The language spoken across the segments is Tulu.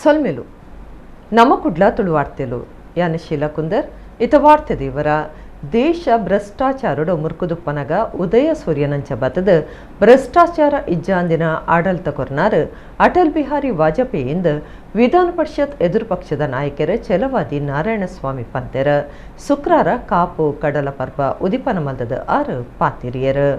ಸೊಲ್ಮೆಲು ನಮ್ಮ ಕುಡ್ಲ ತುಳುವಾರ್ತೆಲು. ಯಾನ ಶೀಲಾ ಕುಂದರ್. ಇತ ವಾರ್ತೆ ದೇವರ. ದೇಶ ಭ್ರಷ್ಟಾಚಾರಡು ಮುರ್ಕುದುಪ್ಪನಗ ಉದಯ ಸೂರ್ಯನಂಚ ಬತ್ತದ ಭ್ರಷ್ಟಾಚಾರ ಇಜ್ಜಾಂದಿನ ಆಡಳಿತ ಕೊರ್ನಾರ್ ಅಟಲ್ ಬಿಹಾರಿ ವಾಜಪೇಯಿ ಎಂದು ವಿಧಾನ ಪರಿಷತ್ ಎದುರು ಪಕ್ಷದ ನಾಯಕರು ಚೆಲವಾದಿ ನಾರಾಯಣಸ್ವಾಮಿ ಪಂತೆರ. ಶುಕ್ರಾರ ಕಾಪು ಕಡಲ ಪರ್ವ ಉದಿಪನ ಮಲ್ದದ ಆರು ಪಾತಿರಿಯರು.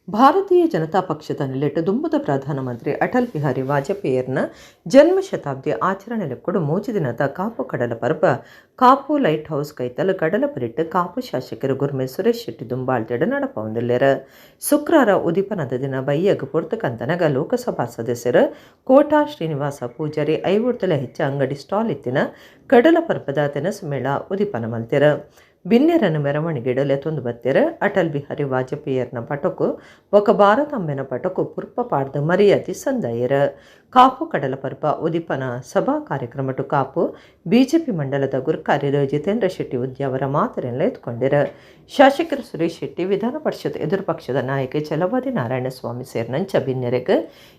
ಭಾರತೀಯ ಜನತಾ ಪಕ್ಷದ ನಿಲೆಟ್ ದುಂಬುದ ಪ್ರಧಾನಮಂತ್ರಿ ಅಟಲ್ ಬಿಹಾರಿ ವಾಜಪೇಯಿಯರ್ನ ಜನ್ಮ ಶತಾಬ್ದಿ ಆಚರಣೆ ಕೂಡ 3 ದಿನದ ಕಾಪು ಕಡಲ ಪರ್ಬ ಕಾಪು ಲೈಟ್ ಹೌಸ್ ಕೈತಲ್ ಕಡಲ ಬರಿಟ್ ಕಾಪು ಶಾಸಕರು ಗುರ್ಮೆ ಸುರೇಶ್ ಶೆಟ್ಟಿ ದುಂಬಾಳ್ತೆಡ್ ನಡಪವೊಂದುಲ್ಲೆರ್. ಶುಕ್ರಾರ ಉದಿಪನದ ದಿನ ಬಯ್ಯಗ್ ಪೊರ್ತುಕಂತನಗ ಲೋಕಸಭಾ ಸದಸ್ಯರು ಕೋಟಾ ಶ್ರೀನಿವಾಸ ಪೂಜಾರಿ 50ರ್ದುಲ ಹೆಚ್ಚ ಅಂಗಡಿ ಸ್ಟಾಲ್ ಇತ್ತಿನ ಕಡಲ ಪರ್ಬದ ತೆನಸು ಮೇಳ ಉದಿಪನ ಮಲ್ತೆರ್. ಬಿನ್ನೆರನ್ನು ಮೆರವಣಿಗೆಡ್ ಲೆತೊಂದು ಬತ್ತೆರ್. ಅಟಲ್ ಬಿಹಾರಿ ವಾಜಪೇಯಿಯರ್ನ ಪಟೊಕು ಬೊಕ ಭಾರತಾಂಬೆನ ಪಟೊಕು ಪುರ್ಪ ಪಾಡ್ದ್ ಮರ್ಯಾದೆ ಸಂದಾಯೆರ್. ಕಾಪು ಕಡಲ ಪರ್ಬ ಉದಿಪನ ಸಭಾ ಕಾರ್ಯಕ್ರಮಟು ಕಾಪು ಬಿಜೆಪಿ ಮಂಡಲದ ಗುರ್ಕಾರ್ಯರು ಜಿತೇಂದ್ರ ಶೆಟ್ಟಿ ಉದ್ಯಾವರ ಮಾತೆರೆನ್ ಎತ್ಕೊಂಡೆರ್. ಶಾಸಕರು ಸುರೇಶ್ ಶೆಟ್ಟಿ, ವಿಧಾನ ಪರಿಷತ್ ಎದುರು ಪಕ್ಷದ ನಾಯಕ ಚಲವಾದಿ ನಾರಾಯಣಸ್ವಾಮಿ ಸೇರಿನಂಚ ಬಿನ್ನೆರೆಗ್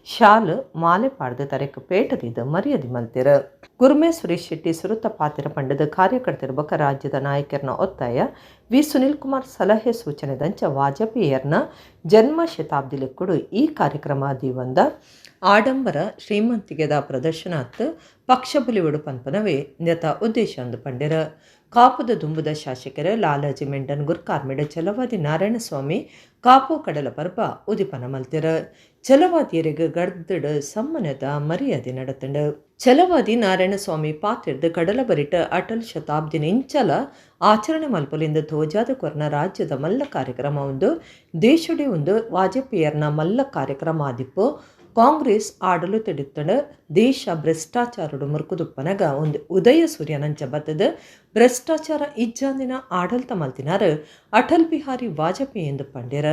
ಶಾಲು ಮಾಲೆ ಪಾಡ್ದು ತರೆಕ್ ಪೇಟ ದೀದ್ ಮರ್ಯಾದೆ ಮಲ್ತೆರ್. ಗುರ್ಮೆ ಸುರೇಶ್ ಶೆಟ್ಟಿ ಸುರುತ ಪಾತೆರ ಪಂಡದ ಕಾರ್ಯಕರ್ತರ ಬೊಕ ರಾಜ್ಯದ ನಾಯಕರನ ಒತ್ತಾಯ, ವಿ ಸುನಿಲ್ ಕುಮಾರ್ ಸಲಹೆ ಸೂಚನೆದಂಚ ವಾಜಪೇಯಿಯರ್ನ ಜನ್ಮ ಶತಾಬ್ದಿ ಈ ಕಾರ್ಯಕ್ರಮ ದೀವಂದ. ಆಡಂಬರ ಶ್ರೀಮಂತಿಗೆದ ಪ್ರದರ್ಶನ ಅತ್, ಪಕ್ಷ ಬುಲಿವಡು ಪನ್ಪನವೇ ನೆತ ಉದ್ದೇಶ ಅಂದು ಪಂಡೆರ. ಕಾಪುದ ದುಂಬುದ ಶಾಸಕರು ಲಾಲಾಜಿ ಮೆಂಡನ್ ಗುರ್ಕಾರ್ಮೆಡ್ ಚಲವಾದಿ ನಾರಾಯಣಸ್ವಾಮಿ ಕಾಪು ಕಡಲ ಪರ್ಬ ಉದಿಪನ ಮಲ್ತೆರ್. ಚಲವಾದಿಯರಿಗೆ ಗರ್ದಡ್ ಸಮ್ಮನದ ಮರ್ಯಾದೆ ನಡತಂಡು. ಚಲವಾದಿ ನಾರಾಯಣಸ್ವಾಮಿ ಪಾತಿರ್ದು ಕಡಲ ಬರಿಟ ಅಟಲ್ ಶತಾಬ್ದಿ ಇಂಚಲ ಆಚರಣೆ ಮಲ್ಪೊಲಿಂದ ತೋಜಾದ ಕೊರ್ನ ರಾಜ್ಯದ ಮಲ್ಲ ಕಾರ್ಯಕ್ರಮ ಒಂದು, ದೇಶಡೆ ಒಂದು ವಾಜಪೇಯಿಯರ್ನ ಮಲ್ಲ ಕಾರ್ಯಕ್ರಮ ಆದಿಪ್ಪು. ಕಾಂಗ್ರೆಸ್ ಆಡಳಿತಡಿತ್ತಂಡ ದೇಶ ಭ್ರಷ್ಟಾಚಾರಡು ಮುರ್ಕುದುಪ್ಪನಗ ಒಂದು ಉದಯ ಸೂರ್ಯನಂಚ ಬತ್ತದ ಭ್ರಷ್ಟಾಚಾರ ಇಜ್ಜಾಂದಿನ ಆಡಳಿತ ಮಲ್ತಿನಾರ್ ಅಟಲ್ ಬಿಹಾರಿ ವಾಜಪೇಯಿ ಎಂದು ಪಂಡ್ಯರ.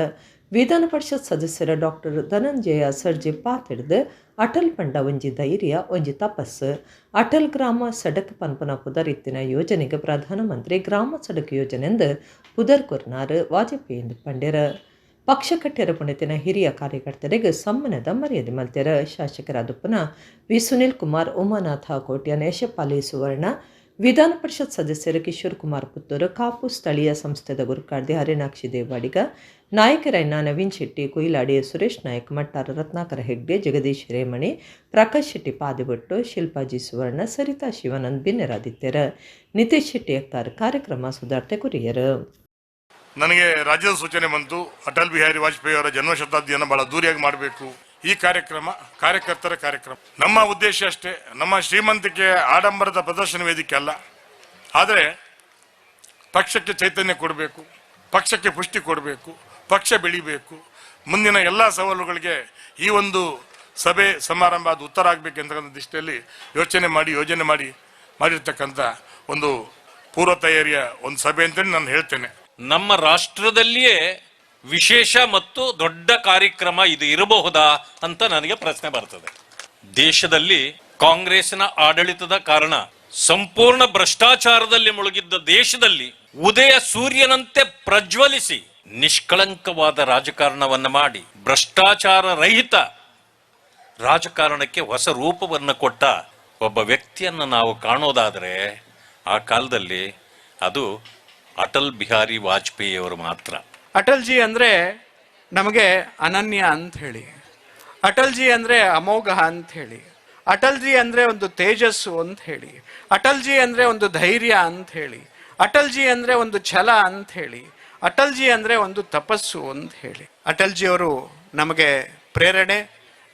ವಿಧಾನ ಪರಿಷತ್ ಸದಸ್ಯರ ಡಾಕ್ಟರ್ ಧನಂಜಯ ಸರ್ಜೆ ಪಾತಿಡ್ದು ಅಟಲ್ ಪಂಡ ಒಂಜಿ ಧೈರ್ಯ, ಒಂಜಿ ತಪಸ್ಸು. ಅಟಲ್ ಗ್ರಾಮ ಸಡಕ್ ಪನ್ಪುನ ಪುದರ್ ಇತ್ತಿನ ಯೋಜನೆಗೆ ಪ್ರಧಾನಮಂತ್ರಿ ಗ್ರಾಮ ಸಡಕ್ ಯೋಜನೆ ಎಂದು ಪುದರ್ ಕೊರ್ನಾರ್ ವಾಜಪೇಯಿ ಎಂದು ಪಂಡ್ಯರ. ಪಕ್ಷ ಕಟ್ಟೆರ ಪುಣೆತಿನ ಹಿರಿಯ ಕಾರ್ಯಕರ್ತರಿಗೆ ಸಮ್ಮಾನದ ಮರ್ಯಾದೆ ಮಲ್ತೆರ. ಶಾಸಕರಾದಪ್ಪನ ವಿ ಸುನಿಲ್ ಕುಮಾರ್, ಉಮಾನಾಥ ಕೋಟ್ಯಾನ್, ಯಶಪಾಲಿ ಸುವರ್ಣ, ವಿಧಾನ ಪರಿಷತ್ ಸದಸ್ಯರು ಕಿಶೋರ್ ಕುಮಾರ್ ಪುತ್ತೂರು, ಕಾಪು ಸ್ಥಳೀಯ ಸಂಸ್ಥೆದ ಗುರುಕಾರ್ದಿ ಹರಿನಾಕ್ಷಿ ದೇವಾಡಿಗ, ನಾಯಕರೈನ ನವೀನ್ ಶೆಟ್ಟಿ ಕುಯಿಲಾಡಿ, ಸುರೇಶ್ ನಾಯಕ್ ಮಟ್ಟಾರ, ರತ್ನಾಕರ ಹೆಗ್ಡೆ, ಜಗದೀಶ್ ಹಿರೇಮಣಿ, ಪ್ರಕಾಶ್ ಶೆಟ್ಟಿ ಪಾದಿಬೊಟ್ಟು, ಶಿಲ್ಪಾಜಿ ಸುವರ್ಣ, ಸರಿತಾ ಶಿವಾನಂದ್ ಬಿನ್ನೆರಾದಿತ್ಯರ. ನಿತೇಶ್ ಶೆಟ್ಟಿ ಎಕ್ತಾರ್ ಕಾರ್ಯಕ್ರಮ ಸುಧಾರ್ತೆ ಕುರಿಯರು. ನನಗೆ ರಾಜ್ಯದ ಸೂಚನೆ ಬಂತು, ಅಟಲ್ ಬಿಹಾರಿ ವಾಜಪೇಯಿ ಅವರ ಜನ್ಮ ಶತಾಬ್ದಿಯನ್ನು ಬಹಳ ಅದ್ದೂರಿಯಾಗಿ ಮಾಡಬೇಕು. ಈ ಕಾರ್ಯಕ್ರಮ ಕಾರ್ಯಕರ್ತರ ಕಾರ್ಯಕ್ರಮ. ನಮ್ಮ ಉದ್ದೇಶ ಅಷ್ಟೇ. ನಮ್ಮ ಶ್ರೀಮಂತಿಕೆ ಆಡಂಬರದ ಪ್ರದರ್ಶನ ವೇದಿಕೆ ಅಲ್ಲ. ಆದರೆ ಪಕ್ಷಕ್ಕೆ ಚೈತನ್ಯ ಕೊಡಬೇಕು, ಪಕ್ಷಕ್ಕೆ ಪುಷ್ಟಿ ಕೊಡಬೇಕು, ಪಕ್ಷ ಬೆಳಿಬೇಕು. ಮುಂದಿನ ಎಲ್ಲ ಸವಾಲುಗಳಿಗೆ ಈ ಒಂದು ಸಭೆ ಸಮಾರಂಭ ಅದು ಉತ್ತರ ಆಗಬೇಕು ಅಂತಕ್ಕಂಥ ದೃಷ್ಟಿಯಲ್ಲಿ ಯೋಚನೆ ಮಾಡಿ, ಯೋಜನೆ ಮಾಡಿ ಮಾಡಿರ್ತಕ್ಕಂಥ ಒಂದು ಪೂರ್ವ ತಯಾರಿಯ ಒಂದು ಸಭೆ ಅಂತೇಳಿ ನಾನು ಹೇಳ್ತೇನೆ. ನಮ್ಮ ರಾಷ್ಟ್ರದಲ್ಲಿಯೇ ವಿಶೇಷ ಮತ್ತು ದೊಡ್ಡ ಕಾರ್ಯಕ್ರಮ ಇದು ಇರಬಹುದಾ ಅಂತ ನನಗೆ ಪ್ರಶ್ನೆ ಬರ್ತದೆ. ದೇಶದಲ್ಲಿ ಕಾಂಗ್ರೆಸ್ನ ಆಡಳಿತದ ಕಾರಣ ಸಂಪೂರ್ಣ ಭ್ರಷ್ಟಾಚಾರದಲ್ಲಿ ಮುಳುಗಿದ್ದ ದೇಶದಲ್ಲಿ ಉದಯ ಸೂರ್ಯನಂತೆ ಪ್ರಜ್ವಲಿಸಿ, ನಿಷ್ಕಳಂಕವಾದ ರಾಜಕಾರಣವನ್ನು ಮಾಡಿ, ಭ್ರಷ್ಟಾಚಾರ ರಹಿತ ರಾಜಕಾರಣಕ್ಕೆ ಹೊಸ ರೂಪವನ್ನು ಕೊಟ್ಟ ಒಬ್ಬ ವ್ಯಕ್ತಿಯನ್ನು ನಾವು ಕಾಣೋದಾದರೆ ಆ ಕಾಲದಲ್ಲಿ ಅದು ಅಟಲ್ ಬಿಹಾರಿ ವಾಜಪೇಯಿ ಅವರು ಮಾತ್ರ. ಅಟಲ್ಜಿ ಅಂದರೆ ನಮಗೆ ಅನನ್ಯ ಅಂತ ಹೇಳಿ, ಅಟಲ್ಜಿ ಅಂದರೆ ಅಮೋಘ ಅಂತ ಹೇಳಿ, ಅಟಲ್ಜಿ ಅಂದರೆ ಒಂದು ತೇಜಸ್ಸು ಅಂತ ಹೇಳಿ, ಅಟಲ್ಜಿ ಅಂದರೆ ಒಂದು ಧೈರ್ಯ ಅಂತ ಹೇಳಿ, ಅಟಲ್ಜಿ ಅಂದರೆ ಒಂದು ಛಲ ಅಂತ ಹೇಳಿ, ಅಟಲ್ಜಿ ಅಂದರೆ ಒಂದು ತಪಸ್ಸು ಅಂತ ಹೇಳಿ, ಅಟಲ್ಜಿಯವರು ನಮಗೆ ಪ್ರೇರಣೆ,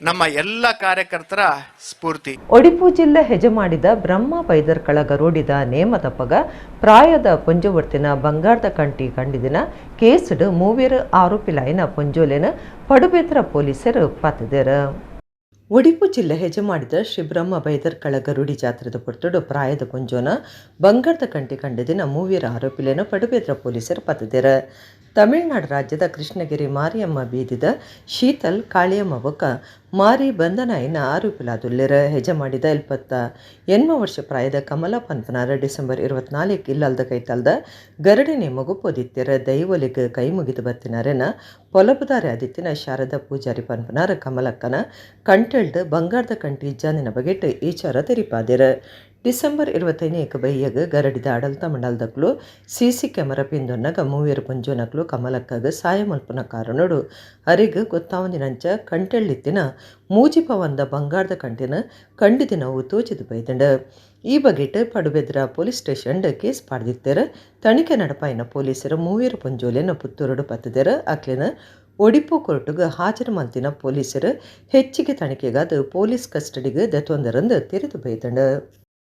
ನಮ್ಮ ಎಲ್ಲ ಕಾರ್ಯಕರ್ತರ ಸ್ಫೂರ್ತಿ. ಒಡಿಪು ಜಿಲ್ಲೆ ಹೆಜಮಾಡಿದ ಬ್ರಹ್ಮ ಬೈದರ್ಕಳ ಗರೋಡಿದ ನೇಮದಪ್ಪಗ ಪ್ರಾಯದ ಪೊಂಜುವರ್ತಿನ ಬಂಗಾರದ ಕಂಟಿ ಕಂಡಿದಿನ ಕೇಸ್ಡ್ ಮೂವೆರ್ ಆರೋಪಿಲಾಯಿನ ಪೊಂಜೋಲೆನ ಪಡುಬೇತ್ರ ಪೊಲೀಸರು ಪತ್ತದೆರ್. ಒಡಿಪು ಜಿಲ್ಲೆ ಹೆಜಮಾಡಿದ ಶ್ರೀ ಬ್ರಹ್ಮ ಬೈದರ್ಕಳ ಗರುಡಿ ಜಾತ್ರೆದ ಪೊರ್ತುಡು ಪ್ರಾಯದ ಪೊಂಜೋನ ಬಂಗಾರದ ಕಂಟಿ ಕಂಡಿದಿನ ಮೂವ್ಯರ ಆರೋಪಿಲೇನ ಪಡುಬೇದ್ರ ಪೊಲೀಸರು ಪತ್ತದೆರ್. Tamil Nadu ರಾಜ್ಯದ ಕೃಷ್ಣಗಿರಿ ಮಾರಿಯಮ್ಮ ಬೀದಿದ ಶೀತಲ್ ಕಾಳಿಯಮ್ಮ ಬೊಕ್ಕ ಮಾರಿ ಬಂಧನಾಯಿನ ಆರೋಪಿಲಾದುಲ್ಲೆರ್. ಹೆಜಮಾಡಿದ 78 ವರ್ಷ ಪ್ರಾಯದ ಕಮಲ ಪನ್ಪನಾರ್ ಡಿಸೆಂಬರ್ 24 ಇಲ್ಲಲ್ದ ಕೈತಲ್ದ ಗರಡಿ ನೇಮಗು ಪೋದಿತ್ತೆರ್. ದೈವೊಲೆಗ್ ಕೈ ಮುಗಿದು ಬತ್ತಿನಾರೆನ ಪೊಲಬುದಾರೆ ಆದಿತ್ತಿನ ಶಾರದಾ ಪೂಜಾರಿ ಪನ್ಪನಾರ್ ಕಮಲಕ್ಕನ ಕಂಟೆಲ್ಡ್ ಬಂಗಾರದ ಕಂಟಿ ಇಜ್ಜಾಂದಿನ ಬಗೆಟ್ ವಿಚಾರ ತೆರಿಪಾದೆರ್. ಡಿಸೆಂಬರ್ 25 ಬೈಯಗ್ ಗರಡಿದ ಆಡಳಿತ ಮಂಡಲದಕ್ಲು ಸಿಸಿ ಕ್ಯಾಮರಾ ಪಿಂದೊನ್ನಗ ಮೂವೆರ್ ಪೊಂಜೋನಕ್ಲು ಕಮಲಕ್ಕಗ್ ಸಾಯ ಮಲ್ಪುನ ಕಾರಣೊಡು ಅರೆಗ್ ಗೊತ್ತಾವಂದಿನಂಚ ಕಂಟೆಳ್ಳಿತ್ತಿನ ಮೂಜಿ ಪವನ್ದ ಬಂಗಾರದ ಕಂಟಿನ ಕಂಡಿದಿನವು ತೋಜಿದು ಬೈದಂಡು. ಈ ಬಗೆಟ್ ಪಡುಬೆದ್ರ police station case ಪಾಡ್ದಿತ್ತೆರ್. ತನಿಖೆ ನಡಪಾಯಿನ ಪೊಲೀಸರು ಮೂವೆರ್ ಪೊಂಜೋಲೆನ ಪುತ್ತೂರುಡು ಪತ್ತದೆರ್. ಅಕ್ಲೆನ ಒಡಿಪು ಕೋರ್ಟುಗು ಹಾಜರು ಮಲ್ತಿನ ಪೊಲೀಸರು ಹೆಚ್ಚಿಗೆ ತನಿಖೆಗಾದ ಪೊಲೀಸ್ ಕಸ್ಟಡಿಗೆ ದೆತೊಂದರಂದು ತೆರೆದು ಬೈದಂಡು.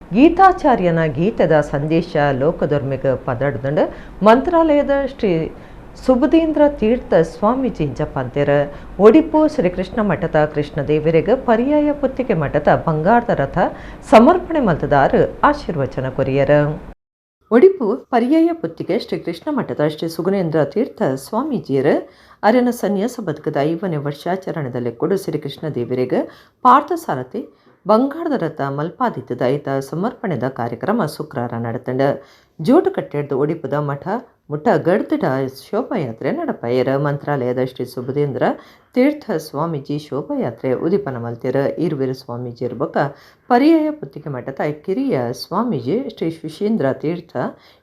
ಗೀತಾಚಾರ್ಯನ ಗೀತದ ಸಂದೇಶ ಲೋಕಧರ್ಮಿಗೆ ಪದಡ್ದಂಡು ಮಂತ್ರಾಲಯದ ಶ್ರೀ ಸುಬುಧೇಂದ್ರ ತೀರ್ಥ ಸ್ವಾಮೀಜಿ ಇಂಚಪಂತೆರ್. ಒಡಿಪು ಶ್ರೀಕೃಷ್ಣ ಮಠದ ಕೃಷ್ಣದೇವರಿಗೆ ಪರ್ಯಾಯ ಪುತ್ತಿಗೆ ಮಠದ ಬಂಗಾರದ ರಥ ಸಮರ್ಪಣೆ ಮಲ್ತದಾರು ಆಶೀರ್ವಚನ ಕೊರಿಯರ್. ಒಡಿಪು ಪರ್ಯಾಯ ಪುತ್ತಿಗೆ ಶ್ರೀ ಕೃಷ್ಣ ಮಠದ ಶ್ರೀ ಸುಗುಣೇಂದ್ರ ತೀರ್ಥ ಸ್ವಾಮೀಜಿಯರು ಅರೆನ ಸನ್ಯಾಸ ಬದುಕದ 5ನೇ ವರ್ಷಾಚರಣೆದಲ್ಲಿ ಕೂಡ ಶ್ರೀಕೃಷ್ಣ ದೇವರಿಗೆ ಪಾರ್ಥಸಾರಥಿ ಬಂಗಾರದ ರಥ ಮಲ್ಪಾದಿತ್ತದ ಐತ ಸಮರ್ಪಣೆದ ಕಾರ್ಯಕ್ರಮ ಶುಕ್ರವಾರ ನಡೆತಂಡ. ಜೋಟು ಕಟ್ಟೆಡ್ದು ಒಡಿಪುದ ಮಠ ಮುಟ್ಟ ಗಡ್ದಡ ಶೋಭಾಯಾತ್ರೆ ನಡಪಾಯರ. ಮಂತ್ರಾಲಯದ ಶ್ರೀ ಸುಬುಧೇಂದ್ರ ತೀರ್ಥ ಸ್ವಾಮೀಜಿ ಶೋಭಾಯಾತ್ರೆ ಉದಿಪನ ಮಲ್ತಿರ. ಇರುವೆರು ಸ್ವಾಮೀಜಿಯರ ಬೊಕ್ಕ ಪರ್ಯಾಯ ಪುತ್ತಿಗೆ ಮಠದ ಕಿರಿಯ ಸ್ವಾಮೀಜಿ ಶ್ರೀ ಸುಶೀಂದ್ರ ತೀರ್ಥ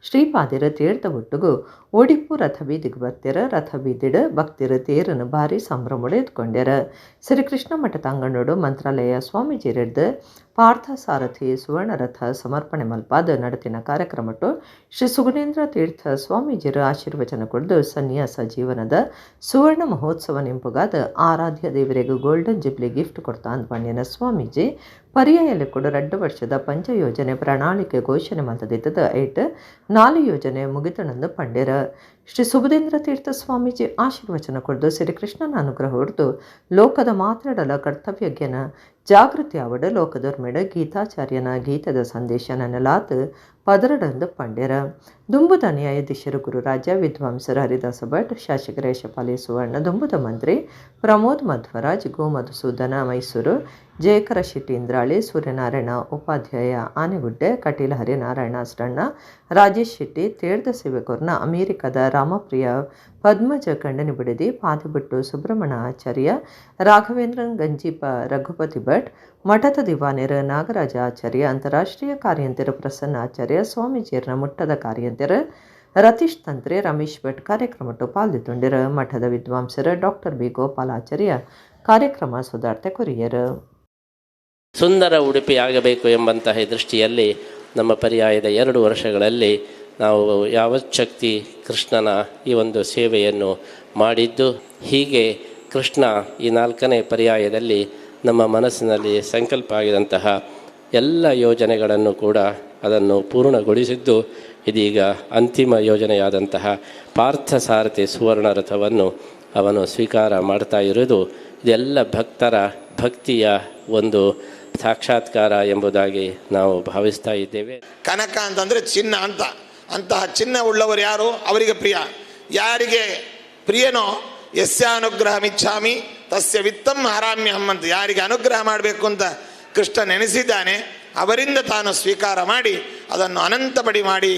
ಶ್ರೀಪಾದಿರ ತೀರ್ಥ ಒಟ್ಟುಗು ಒಡಿಪು ರಥ ಬೀದಿಗೆ ಬರ್ತಿರ. ರಥ ಬೀದಿಡ ಭಕ್ತಿರ ತೇರನ್ನು ಭಾರಿ ಸಂಭ್ರಮೊಡೆ ಎತ್ಕೊಂಡ್ಯಾರ. ಶ್ರೀಕೃಷ್ಣ ಮಠದ ಅಂಗಣೋಡು ಮಂತ್ರಾಲಯ ಸ್ವಾಮೀಜಿಯರೆಡ್ದು ಪಾರ್ಥಸಾರಥಿ ಸುವರ್ಣರಥ ಸಮರ್ಪಣೆ ಮಲ್ಪಾದ ನಡತಿನ ಕಾರ್ಯಕ್ರಮಟ್ಟು ಶ್ರೀ ಸುಗುಣೇಂದ್ರ ತೀರ್ಥ ಸ್ವಾಮೀಜಿಯರ ಆಶೀರ್ವಚನ ಕೊಡ್ದು ಸನ್ಯಾಸ ಜೀವನದ ಸುವರ್ಣ ಮಹೋತ್ಸವ ನೆಂಪುಗಾದ ಆರಾಧ್ಯ ದೇವರಿಗೆ golden jubilee gift ಕೊಡ್ತಾ ಅಂದ್ಪಣ್ಯನ ಸ್ವಾಮೀಜಿ ಪರ್ಯಾಯಲ್ಲಿ ಕೂಡ 2 ವರ್ಷದ ಪಂಚ ಯೋಜನೆ ಪ್ರಣಾಳಿಕೆ ಘೋಷಣೆ ಮಲ್ತದಿತ್ತದ ಐಟ್ 4 ಯೋಜನೆ ಮುಗಿತಣಂದು ಪಂಡ್ಯರ. ಶ್ರೀ ಸುಬುಧೇಂದ್ರ ತೀರ್ಥ ಸ್ವಾಮೀಜಿ ಆಶೀರ್ವಚನ ಕೊಡ್ದು ಶ್ರೀಕೃಷ್ಣನ ಅನುಗ್ರಹ ಹೊಡೆದು ಲೋಕದ ಮಾತಾಡಲ ಕರ್ತವ್ಯಜ್ಞನ ಜಾಗೃತಿ ಆವಡ ಲೋಕದೊರ್ಮೆಡ ಗೀತಾಚಾರ್ಯನ ಗೀತದ ಸಂದೇಶ ನನ್ನಲಾತ್ ಪದರಡಂದು ಪಂಡ್ಯರ. ದುಂಬುದ ನ್ಯಾಯಾಧೀಶರು ಗುರುರಾಜ, ವಿದ್ವಾಂಸರ ಹರಿದಾಸ ಭಟ್, ಶಾಸಕರ ಯಶಪಾಲಿ ಸುವರ್ಣ, ದುಂಬುದ ಮಂತ್ರಿ ಪ್ರಮೋದ್ ಮಧ್ವರಾಜ್, ಗೋ ಮಧುಸೂದನ ಮೈಸೂರು, ಜಯಕರ ಶೆಟ್ಟಿ ಇಂದ್ರಾಳಿ, ಸೂರ್ಯನಾರಾಯಣ ಉಪಾಧ್ಯಾಯ ಆನೆಗುಡ್ಡೆ, ಕಟೀಲ ಹರಿನಾರಾಯಣ ಅಸ್ರಣ್ಣ, ರಾಜೇಶ್ ಶೆಟ್ಟಿ, ತೇರ್ದ ಸೇವಕರ್ನ ಅಮೆರಿಕದ ರಾಮಪ್ರಿಯ ಪದ್ಮಜ ಕಂಡನಿ ಬಿಡದಿ, ಪಾದಿಬಿಟ್ಟು ಸುಬ್ರಹ್ಮಣ್ಯ ಆಚಾರ್ಯ, ರಾಘವೇಂದ್ರನ್ ಗಂಜೀಪ ರಘುಪತಿ ಭಟ್, ಮಠದ ದಿವಾನಿರ ನಾಗರಾಜ ಆಚಾರ್ಯ, ಅಂತಾರಾಷ್ಟ್ರೀಯ ಕಾರ್ಯಂತಿರ ಪ್ರಸನ್ನ ಆಚಾರ್ಯ, ಸ್ವಾಮೀಜಿಯರ ಮುಟ್ಟದ ಕಾರ್ಯಂತಿರ ರತೀಶ್ ತಂತ್ರಿ, ರಮೇಶ್ ಭಟ್ ಕಾರ್ಯಕ್ರಮಟ್ಟು ಪಾಲ್ದಿತ್ತುಂಡಿರ. ಮಠದ ವಿದ್ವಾಂಸರ ಡಾಕ್ಟರ್ ಬಿ ಗೋಪಾಲಾಚಾರ್ಯ ಕಾರ್ಯಕ್ರಮ ಸುಧಾರ್ತೆ ಕೊರಿಯರು. ಸುಂದರ ಉಡುಪಿ ಆಗಬೇಕು ಎಂಬಂತಹ ದೃಷ್ಟಿಯಲ್ಲಿ ನಮ್ಮ ಪರ್ಯಾಯದ 2 ವರ್ಷಗಳಲ್ಲಿ ನಾವು ಯಾವಚ್ಛಕ್ತಿ ಕೃಷ್ಣನ ಈ ಒಂದು ಸೇವೆಯನ್ನು ಮಾಡಿದ್ದು, ಹೀಗೆ ಕೃಷ್ಣ ಈ 4ನೇ ಪರ್ಯಾಯದಲ್ಲಿ ನಮ್ಮ ಮನಸ್ಸಿನಲ್ಲಿ ಸಂಕಲ್ಪ ಆಗಿದಂತಹ ಎಲ್ಲ ಯೋಜನೆಗಳನ್ನು ಕೂಡ ಅದನ್ನು ಪೂರ್ಣಗೊಳಿಸಿದ್ದು, ಇದೀಗ ಅಂತಿಮ ಯೋಜನೆಯಾದಂತಹ ಪಾರ್ಥಸಾರಥಿ ಸುವರ್ಣ ರಥವನ್ನು ಅವನು ಸ್ವೀಕಾರ ಮಾಡ್ತಾ ಇರುವುದು ಇದೆಲ್ಲ ಭಕ್ತರ ಭಕ್ತಿಯ ಒಂದು ಸಾಕ್ಷಾತ್ಕಾರ ಎಂಬುದಾಗಿ ನಾವು ಭಾವಿಸ್ತಾ ಇದ್ದೇವೆ. ಕನಕ ಅಂತಂದರೆ ಚಿನ್ನ ಅಂತ, ಅಂತಹ ಚಿನ್ನ ಉಳ್ಳವರು ಯಾರು ಅವರಿಗೆ ಪ್ರಿಯ. ಯಾರಿಗೆ ಪ್ರಿಯನೋ ಯಸ್ಯಾನುಗ್ರಹಮಿಚ್ಛಾಮಿ ತಸ್ಯ ವಿತ್ತಂ ಹರಾಮ್ಯಹಂ ಅಂತ, ಯಾರಿಗೆ ಅನುಗ್ರಹ ಮಾಡಬೇಕು ಅಂತ ಕೃಷ್ಣ ನೆನೆಸಿದ್ದಾನೆ ಅವರಿಂದ ತಾನು ಸ್ವೀಕಾರ ಮಾಡಿ ಅದನ್ನು ಅನಂತಪಡಿ ಮಾಡಿ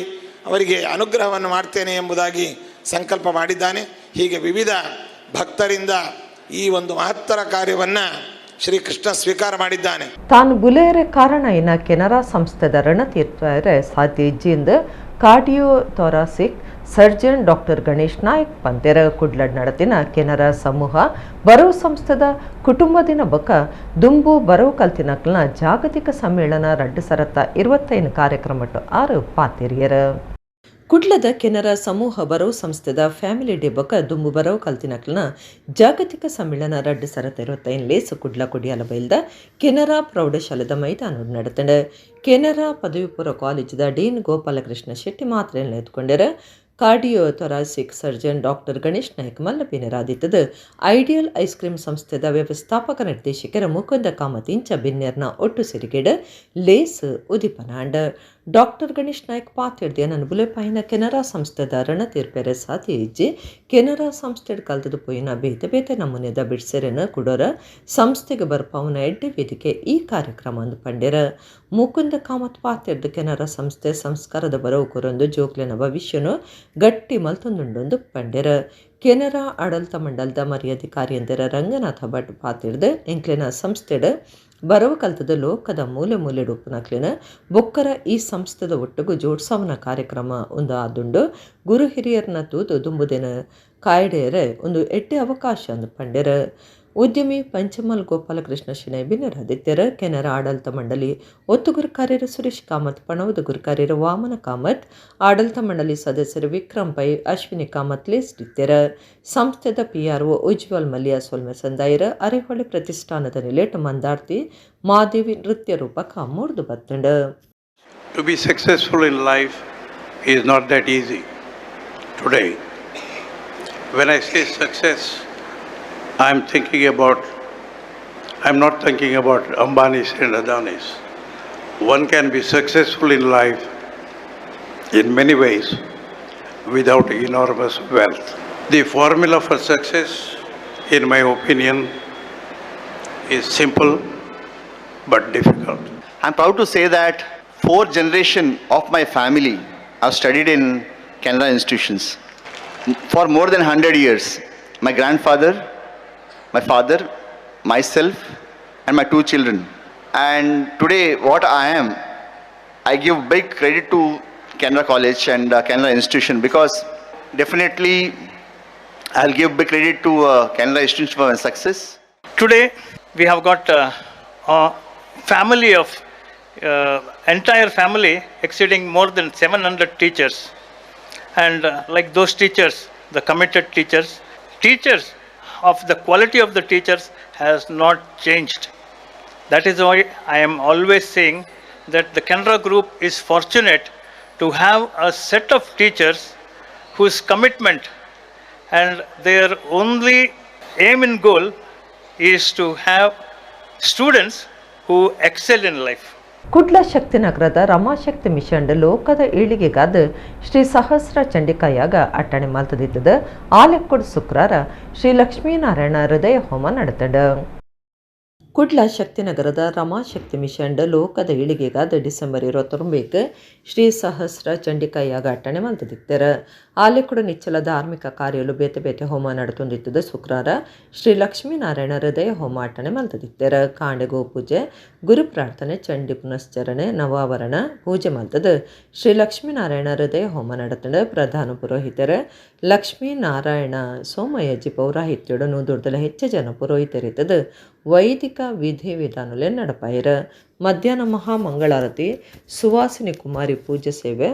ಅವರಿಗೆ ಅನುಗ್ರಹವನ್ನು ಮಾಡ್ತೇನೆ ಎಂಬುದಾಗಿ ಸಂಕಲ್ಪ ಮಾಡಿದ್ದಾನೆ. ಹೀಗೆ ವಿವಿಧ ಭಕ್ತರಿಂದ ಈ ಒಂದು ಮಹತ್ತರ ಕಾರ್ಯವನ್ನು ಶ್ರೀಕೃಷ್ಣ ಸ್ವೀಕಾರ ಮಾಡಿದ್ದಾನೆ. ತಾನು ಬುಲೇರೆ ಕಾರಣ ಇನ್ನ ಕೆನರಾ ಸಂಸ್ಥೆದ ರಣತೀರ್ಥರೆ ಸಾಧ್ಯ ಇಜ್ಜಿಂದ cardio thoracic surgeon doctor Ganesh Naik ಪಂತೆರ. ಕುಡ್ಲಡ್ ನಡತಿನ ಕೆನರಾ ಸಮೂಹ ಬರವು ಸಂಸ್ಥೆದ ಕುಟುಂಬದಿನ ಬೊಕ್ಕ ದುಂಬು ಬರವು ಕಲ್ತಿನಕ್ಲನ ಜಾಗತಿಕ ಸಮ್ಮೇಳನ 2025 ಕಾರ್ಯಕ್ರಮಟ್ಟು 6 ಪಾತಿರಿಯರ. ಕುಡ್ಲದ ಕೆನರಾ ಸಮೂಹ ಬರವು ಸಂಸ್ಥೆದ ಫ್ಯಾಮಿಲಿ ಡೇ ಬೊಕ್ಕ ದುಂಬು ಬರವು ಕಲ್ತಿನಕ್ಲನ ಜಾಗತಿಕ ಸಮ್ಮೇಳನ 2025 ಲೇಸು ಕುಡ್ಲ ಕೊಡಿಯಾಲ ಬೈಲ್ದ ಕೆನರಾ ಪ್ರೌಢಶಾಲೆದ ಮೈದಾನ ನಡೆತಂಡ. ಕೆನರಾ ಪದವಿ ಪೂರ್ವ ಕಾಲೇಜಿದ ಡೀನ್ ಗೋಪಾಲಕೃಷ್ಣ ಶೆಟ್ಟಿ ಮಾತ್ರೆಯನ್ನು ಎತ್ಕೊಂಡರು. Cardio thoracic surgeon doctor Ganesh Naik ಮಲ್ಲಪಿನರಾದಿತ್ತದು. Ideal ice cream ಸಂಸ್ಥೆದ ವ್ಯವಸ್ಥಾಪಕ ನಿರ್ದೇಶಕರ ಮುಕುಂದ ಕಾಮತ್ ಇಂಚ ಬಿನ್ನೆರ್ನ ಒಟ್ಟು ಸಿರಿಗೆಡ್ ಲೇಸ್ ಉದಿಪನಾಂಡ್. ಡಾಕ್ಟರ್ ಗಣೇಶ್ ನಾಯ್ಕ್ ಪಾತೆರ್ದೆ ನನ್ ಬುಲೆಪಾಯಿನ ಕೆನರಾ ಸಂಸ್ಥೆದ ರಣತೀರ್ಪೆರೆ ಸಾಧ್ಯ ಇಜ್ಜಿ. ಕೆನರಾ ಸಂಸ್ಥೆಡ್ ಕಲ್ತದು ಪೋಯಿನ ಬೇತೆ ಬೇತೆ ನಮೂನೆದ ಬಿಡ್ಸೆರೆನ ಕುಡೋರ ಸಂಸ್ಥೆಗೆ ಬರ್ಪಾವುನ ಎಡ್ಡೆ ವೇದಿಕೆ ಈ ಕಾರ್ಯಕ್ರಮ ಅಂದು ಪಂಡೆರ. ಮುಕುಂದ ಕಾಮತ್ ಪಾತೆರ್ದು ಕೆನರಾ ಸಂಸ್ಥೆ ಸಂಸ್ಕಾರದ ಬರವು ಕೊರೊಂದು ಜೋಕ್ಲೆನ ಭವಿಷ್ಯನು ಗಟ್ಟಿ ಮಲ್ತೊಂದುಂಡೊಂದು ಪಂಡೆರ. ಕೆನರಾ ಆಡಳಿತ ಮಂಡಲದ ಮರ್ಯಾಧಿಕಾರಿಯಂದರ ರಂಗನಾಥ ಭಟ್ ಪಾತೆರ್ದು ಎಂಕ್ಲೆನ ಸಂಸ್ಥೆಡ್ ಬರವು ಕಲ್ತದ ಲೋಕದ ಮೂಲೆ ಮೂಲೆ ಉಪ್ಪುನಕ್ಲೆನ ಬೊಕ್ಕರ ಈ ಸಂಸ್ಥೆದ ಒಟ್ಟುಗು ಜೋಡ್ಸಾವನ ಕಾರ್ಯಕ್ರಮ ಒಂದು ಆದುಂಡು. ಗುರು ಹಿರಿಯರ್ನ ತೂದು ದುಂಬುದಿನ ಕಾಯ್ಡೆಯರೆ ಒಂದು ಎಡ್ಡೆ ಅವಕಾಶ ಅಂದು ಪಂಡೆರ. ಉದ್ಯಮಿ ಪಂಚಮಲ್ ಗೋಪಾಲಕೃಷ್ಣ ಶೆಣೈ ಬಿನ್ನರಾದಿತ್ಯರ. ಕೆನರಾ ಆಡಳಿತ ಮಂಡಳಿ ಒತ್ತು ಗುರುಕಾರ್ಯರು ಸುರೇಶ್ ಕಾಮತ್, ಪಣವದ ಗುರುಕಾರ್ಯರು ವಾಮನ ಕಾಮತ್, ಆಡಳಿತ ಮಂಡಳಿ ಸದಸ್ಯರು ವಿಕ್ರಮ್ ಪೈ, ಅಶ್ವಿನಿ ಕಾಮತ್ ಲೇಸ್ಡಿತ್ಯರ. ಸಂಸ್ಥೆದ ಪಿಆರ್ಒ ಉಜ್ವಲ್ ಮಲ್ಯ ಸೊಲ್ಮೆ ಸಂದಾಯರ. ಅರೆಹೊಳೆ ಪ್ರತಿಷ್ಠಾನದ ನಿಲೇಟ್ ಮಂದಾರ್ತಿ ಮಾದೇವಿ ನೃತ್ಯ ರೂಪಕ ಮೂರ್ದು ಬತ್ತಂಡ. To be successful in life is not that easy today. When I say success, I'm not thinking about Ambanis and Adanis. One can be successful in life in many ways without enormous wealth. The formula for success, in my opinion, is simple but difficult. I'm proud to say that 4 generations of my family have studied in Canara institutions for more than 100 years. My grandfather, my father, myself, and my 2 children. And today, what I am, I give big credit to Canara College and Canara institution, because definitely I'll give big credit to Canara institution for my success. Today, we have got a family of, entire family exceeding more than 700 teachers. And like those teachers, the committed teachers, teachers of the quality of the teachers has not changed. That is why I am always saying that the Canara Group is fortunate to have a set of teachers whose commitment and their only aim and goal is to have students who excel in life. Kudla ಶಕ್ತಿನಗರದ ರಮಾಶಕ್ತಿ ಮಿಷನ್ ಲೋಕದ ಏಳಿಗೆಗಾದ ಶ್ರೀ ಸಹಸ್ರ ಚಂಡಿಕಾಯಾಗ ಅಟ್ಟಣೆ ಮಲ್ತದಿತ್ತದ. ಆಲೆಕ್ಕೊಡು ಶುಕ್ರಾರ ಶ್ರೀ ಲಕ್ಷ್ಮೀನಾರಾಯಣ ಹೃದಯ ಹೋಮ ನಡೆತಡ. ಕುಡ್ಲ ಶಕ್ತಿನಗರದ ರಮಾಶಕ್ತಿ ಮಿಷನ್ ಲೋಕದ ಏಳಿಗೆಗಾದ ಡಿಸೆಂಬರ್ 29 ಶ್ರೀ ಸಹಸ್ರ ಚಂಡಿಕಾಯಾಗ ಅಟ್ಟಣೆ ಮಲ್ತದಿತ್ತರ. ಆಲೆಕ್ಕುಡು ನಿಚ್ಚಲ ಧಾರ್ಮಿಕ ಕಾರ್ಯಲು ಬೇತೆ ಬೇತೆ ಹೋಮ ನಡೆತೊಂದಿತ್ತದ. ಶುಕ್ರಾರ ಶ್ರೀ ಲಕ್ಷ್ಮೀನಾರಾಯಣ ಹೃದಯ ಹೋಮ ಅಟ್ಟಣೆ ಮಲ್ತದಿತ್ತರ. ಕಾಂಡೆ ಗೋಪೂಜೆ, ಗುರು ಪ್ರಾರ್ಥನೆ, ಚಂಡಿ ಪುನಶ್ಚರಣೆ, ನವಾವರಣ ಪೂಜೆ ಮಲ್ತದ ಶ್ರೀ ಲಕ್ಷ್ಮೀನಾರಾಯಣ ಹೃದಯ ಹೋಮ ನಡೆತಂಡ. ಪ್ರಧಾನ ಪುರೋಹಿತರ ಲಕ್ಷ್ಮೀನಾರಾಯಣ ಸೋಮಯಜ್ಜಿ ಪೌರಾಹಿತ್ಯಡು ನೂದುರ್ದಲ ಹೆಚ್ಚು ಜನ ಪುರೋಹಿತರಿತದ ವೈದಿಕ ವಿಧಿ ವಿಧಾನಲೆ ನಡಪಾಯಿರ. ಮಧ್ಯಾಹ್ನ ಮಹಾಮಂಗಳಾರತಿ, ಸುವಾಸಿನಿ ಕುಮಾರಿ ಪೂಜೆ ಸೇವೆ,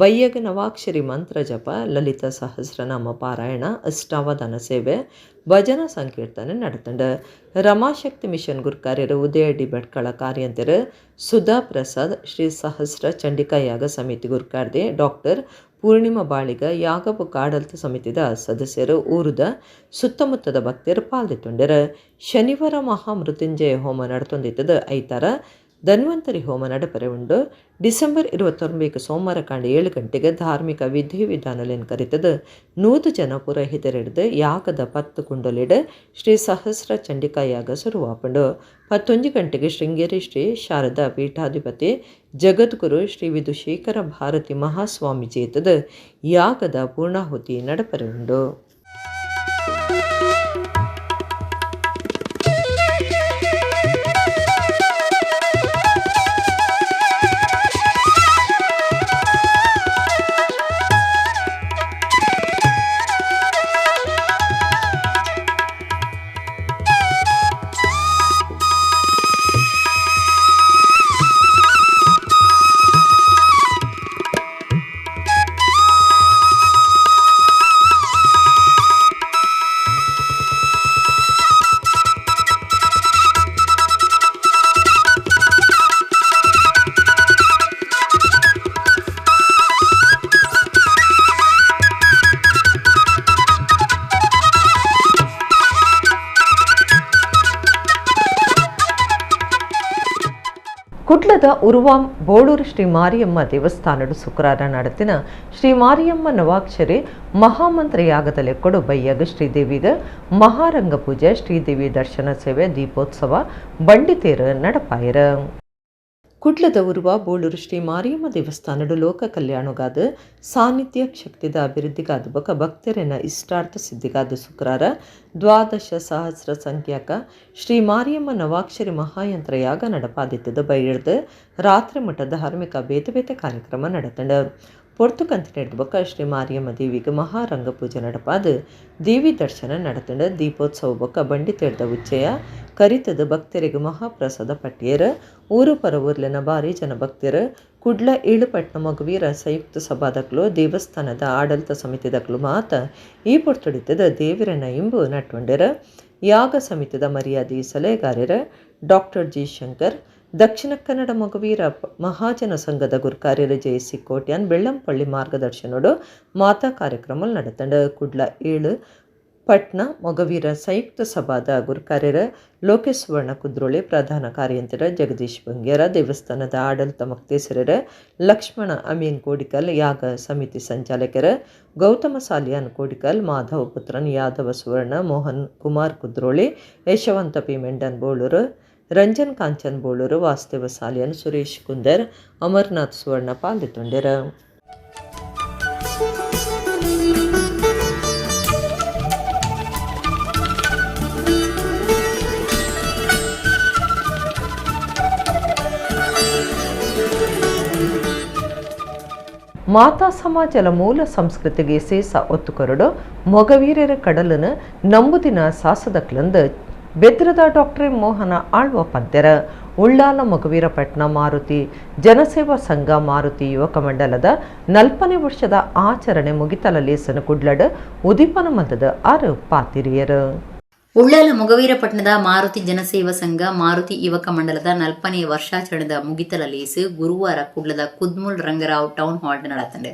ಬಯ್ಯಗ ನವಾಕ್ಷರಿ ಮಂತ್ರ ಜಪ, ಲಲಿತ ಸಹಸ್ರನಾಮ ಪಾರಾಯಣ, ಅಷ್ಟಾವಧಾನ ಸೇವೆ, ಭಜನಾ ಸಂಕೀರ್ತನೆ ನಡೆತಂಡ. ರಮಾಶಕ್ತಿ ಮಿಷನ್ ಗುರುಕಾರ್ಯರು ಉದಯ ಡಿ ಭಟ್ಕಳ ಕಾರ್ಯಂತರು ಸುಧಾ ಪ್ರಸಾದ್, ಶ್ರೀ ಸಹಸ್ರ ಚಂಡಿಕಾ ಯಾಗ ಸಮಿತಿ ಗುರುಕಾರ್ದೆ ಡಾಕ್ಟರ್ ಪೂರ್ಣಿಮಾ ಬಾಳಿಗ, ಯಾಗಬು ಆಡಳಿತ ಸಮಿತಿದ ಸದಸ್ಯರು, ಊರುದ ಸುತ್ತಮುತ್ತದ ಭಕ್ತರು ಪಾಲ್ದಿತ್ತುಂಡರು. ಶನಿವಾರ ಮಹಾಮೃತ್ಯುಂಜಯ ಹೋಮ ನಡೆತೊಂದಿತ್ತದ. ಐತಾರ ಧನ್ವಂತರಿ ಹೋಮ ನಡಪರೆ ಉಂಡು. ಡಿಸೆಂಬರ್ 29 ಸೋಮವಾರ ಕಾಂಡ 7 ಗಂಟೆಗೆ ಧಾರ್ಮಿಕ ವಿಧಿ ವಿಧಾನಲೇನು ಕರೀತದ 100 ಜನ ಪುರೋಹಿತರಿಡ್ದು ಯಾಗದ 10 ಕುಂಡಲಿಡ ಶ್ರೀ ಸಹಸ್ರ ಚಂಡಿಕಾ ಯಾಗ ಶುರುವಾಪಂಡು. 11 ಗಂಟೆಗೆ ಶೃಂಗೇರಿ ಶ್ರೀ ಶಾರದಾ ಪೀಠಾಧಿಪತಿ ಜಗದ್ಗುರು ಶ್ರೀ ವಿಧುಶೇಖರ ಭಾರತಿ ಮಹಾಸ್ವಾಮೀಜಿ ಇತ್ತದ ಯಾಗದ ಪೂರ್ಣಾಹುತಿ ನಡಪರೆ ಉಂಡು. ಕುಡ್ಲದ ಉರುವಾಂ ಬೋಳೂರು ಶ್ರೀ ಮಾರಿಯಮ್ಮ ದೇವಸ್ಥಾನಡು ಶುಕ್ರವಾರ ನಡೆತಿನ ಶ್ರೀ ಮಾರಿಯಮ್ಮ ನವಾಕ್ಷರಿ ಮಹಾಮಂತ್ರ ಯಾಗದ ಲೆಕ್ಕಡು ಬಯ್ಯಗ ಶ್ರೀದೇವಿಗ ಮಹಾರಂಗ ಪೂಜೆ, ಶ್ರೀದೇವಿ ದರ್ಶನ ಸೇವೆ, ದೀಪೋತ್ಸವ, ಬಂಡಿತೇರು ನಡಪಾಯಿರ. ಕುಡ್ಲದ ಉರುವ ಬೋಳೂರು ಶ್ರೀ ಮಾರಿಯಮ್ಮ ದೇವಸ್ಥಾನಡು ಲೋಕ ಕಲ್ಯಾಣಗಾದ ಸಾನ್ನಿಧ್ಯ ಶಕ್ತಿದ ಅಭಿವೃದ್ಧಿಗಾದ ಬೊಕ ಭಕ್ತರೆನ ಇಷ್ಟಾರ್ಥ ಸಿದ್ಧಿಗಾದ ಶುಕ್ರಾರ ದ್ವಾದಶ ಸಹಸ್ರ ಸಂಖ್ಯಾಕ ಶ್ರೀ ಮಾರಿಯಮ್ಮ ನವಾಕ್ಷರಿ ಮಹಾಯಂತ್ರ ಯಾಗ ನಡಪಾದಿತ್ತದ ಬೈರ್ದು ರಾತ್ರಿ ಮಠ ಧಾರ್ಮಿಕ ಬೇತೆ ಬೇತೆ ಕಾರ್ಯಕ್ರಮ ನಡತಂಡ. ಪೊರ್ತುಕಂತ ನಡೆದ ಬೊಕ ಶ್ರೀ ಮಾರಿಯಮ್ಮ ದೇವಿಗೆ ಮಹಾರಂಗ ಪೂಜೆ ನಡಪಾದ ದೇವಿ ದರ್ಶನ ನಡತಂಡ. ದೀಪೋತ್ಸವ ಬೊಕ ಬಂಡಿ ತೇರ್ದ ಉಚ್ಚಯ ಕರಿತದ ಭಕ್ತರಿಗೆ ಮಹಾಪ್ರಸಾದ ಪಟ್ಟಿಯರ. ಊರು ಪರ ಊರ್ಲಿನ ಭಾರಿ ಜನ ಭಕ್ತರು ಕುಡ್ಲ ಏಳುಪಟ್ನ ಮಗುವೀರ ಸಂಯುಕ್ತ ಸಭಾದಕ್ಲು ದೇವಸ್ಥಾನದ ಆಡಳಿತ ಸಮಿತಿದಕ್ಲು ಮಾತ ಈ ಪೊರ್ತುಡಿತದ ದೇವಿರನ ಇಂಬು ನಟ್ವಂಡಿರ. ಯಾಗ ಸಮಿತಿದ ಮರ್ಯಾದೆ ಸಲಹೆಗಾರರ ಡಾಕ್ಟರ್ ಜಿ ಶಂಕರ್, ದಕ್ಷಿಣ ಕನ್ನಡ ಮೊಗವೀರ ಮಹಾಜನ ಸಂಘದ ಗುರ್ಕಾರ್ಯರ ಜೆಸಿ ಕೋಟ್ಯಾನ್ ಬೆಳ್ಳಂಪಳ್ಳಿ ಮಾರ್ಗದರ್ಶನೋಡು ಮಾತಾ ಕಾರ್ಯಕ್ರಮ ನಡೆತಂಡ. ಕುಡ್ಲ 7 ಪಟ್ನ ಮೊಗವೀರ ಸಂಯುಕ್ತ ಸಭಾದ ಗುರುಕಾರ್ಯರ ಲೋಕೇಶ್ ಸುವರ್ಣ ಕುದ್ರೋಳಿ, ಪ್ರಧಾನ ಕಾರ್ಯಂತರ ಜಗದೀಶ್ ಬಂಗೇರ, ದೇವಸ್ಥಾನದ ಆಡಳಿತ ಮೊಕ್ತೇಸರರ ಲಕ್ಷ್ಮಣ ಅಮೀನ್ ಕೋಡಿಕಲ್, ಯಾಗ ಸಮಿತಿ ಸಂಚಾಲಕರ ಗೌತಮ ಸಾಲಿಯಾನ್ ಕೋಡಿಕಲ್, ಮಾಧವ ಪುತ್ರನ್ ಯಾದವ ಸುವರ್ಣ, ಮೋಹನ್ ಕುಮಾರ್ ಕುದ್ರೋಳಿ, ಯಶವಂತ ಪಿ ಮೆಂಡನ್ ಬೋಳೂರು, ರಂಜನ್ ಕಾಂಚನ್ ಬೋಳೂರು, ವಾಸುದೇವ ಸಾಲಿಯನ್, ಸುರೇಶ್ ಕುಂದರ್, ಅಮರ್ನಾಥ್ ಸುವರ್ಣ ಪಾಲ್ಗೊಂಡಿರ. ಮಾತಾ ಸಮಾಜದ ಮೂಲ ಸಂಸ್ಕೃತಿಗೆ ಸೇಸ ಒತ್ತು ಕೊರಡು ಮೊಗವೀರರ ಕಡಲನ ನಂಬುದಿನ ಸಾಸದಕ್ಲಂದು ಬೆದ್ರದ ಡಾಕ್ಟರ್ ಮೋಹನ ಆಳ್ವ ಪಂದ್ಯರ. ಉಳ್ಳಾಲ ಮೊಗವೀರಪಟ್ಟಣ ಮಾರುತಿ ಜನಸೇವಾ ಸಂಘ ಮಾರುತಿ ಯುವಕ ಮಂಡಲದ 40ನೇ ವರ್ಷದ ಆಚರಣೆ ಮುಗಿತಲಲೇಸನ ಕುಡ್ಲಡ್ ಉದೀಪನ ಮದ್ದದ 6 ಪಾತಿರಿಯರು. ಉಳ್ಳಾಲ ಮೊಗವೀರಪಟ್ಟಣದ ಮಾರುತಿ ಜನಸೇವಾ ಸಂಘ ಮಾರುತಿ ಯುವಕ ಮಂಡಲದ 40ನೇ ವರ್ಷಾಚರಣೆದ ಮುಗಿತಲ ಲೇಸು ಗುರುವಾರ ಕುಡ್ಲದ ಕುದ್ಮುಲ್ ರಂಗರಾವ್ ಟೌನ್ ಹಾಲ್ ನಡತಂಡೆ.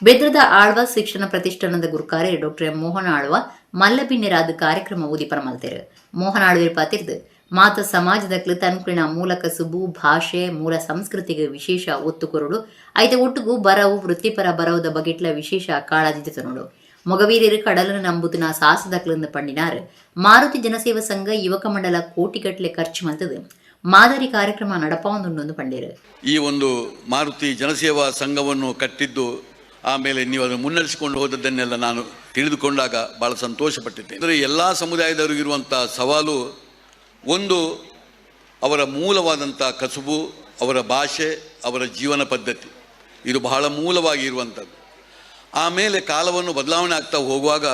ಬೆದ್ರದ ಆಳ್ವ ಶಿಕ್ಷಣ ಪ್ರತಿಷ್ಠಾನದ ಗುರುಕಾರೆ ಡಾಕ್ಟರ್ ಎಂ ಮೋಹನ್ ಆಳ್ವ ಮಲ್ಲಬಿನ್ನೆರಾದ ಕಾರ್ಯಕ್ರಮ ಉದೀಪನ ಮಲ್ತೇರು. ಮೋಹನ್ ಆಳ್ವೇರ್ ಪಾತಿರ್ದು ಮಾತ ಸಮಾಜದ ತನ್ಕುಳಿನ ಮೂಲ ಕಸುಬು ಭಾಷೆ ಮೂಲ ಸಂಸ್ಕೃತಿಗೆ ವಿಶೇಷ ಒತ್ತು ಕೊರಡು ಐತೆ ಒಟ್ಟುಗು ಬರವು ವೃತ್ತಿಪರ ಬರವುದ ಬಗೆಟ್ಲ ವಿಶೇಷ ಕಾಳಜಿ ನೋಡು. ಮೊಗವೀರರು ಕಡಲನ್ನು ನಂಬುತಿನ ಸಾಹಸದಕ್ಲೆಂದು ಪಂಡಿನಾರ್. ಮಾರುತಿ ಜನಸೇವಾ ಸಂಘ ಯುವಕ ಮಂಡಲ ಕೋಟಿಗಟ್ಟಲೆ ಖರ್ಚು ಮಲ್ತದು ಮಾದರಿ ಕಾರ್ಯಕ್ರಮ ನಡಪಾವೊಂದುಂಡು ಪಂಡೇರು. ಈ ಒಂದು ಮಾರುತಿ ಜನಸೇವಾ ಸಂಘವನ್ನು ಕಟ್ಟಿದ್ದು, ಆಮೇಲೆ ನೀವು ಅದನ್ನು ಮುನ್ನಡೆಸಿಕೊಂಡು ಹೋದದ್ದನ್ನೆಲ್ಲ ನಾನು ತಿಳಿದುಕೊಂಡಾಗ ಭಾಳ ಸಂತೋಷಪಟ್ಟಿದ್ದೆ. ಅಂದರೆ ಎಲ್ಲ ಸಮುದಾಯದವರಿಗಿರುವಂಥ ಸವಾಲು ಒಂದು ಅವರ ಮೂಲವಾದಂಥ ಕಸುಬು, ಅವರ ಭಾಷೆ, ಅವರ ಜೀವನ ಪದ್ಧತಿ, ಇದು ಬಹಳ ಮೂಲವಾಗಿ ಇರುವಂಥದ್ದು. ಆಮೇಲೆ ಕಾಲವನ್ನು ಬದಲಾವಣೆ ಆಗ್ತಾ ಹೋಗುವಾಗ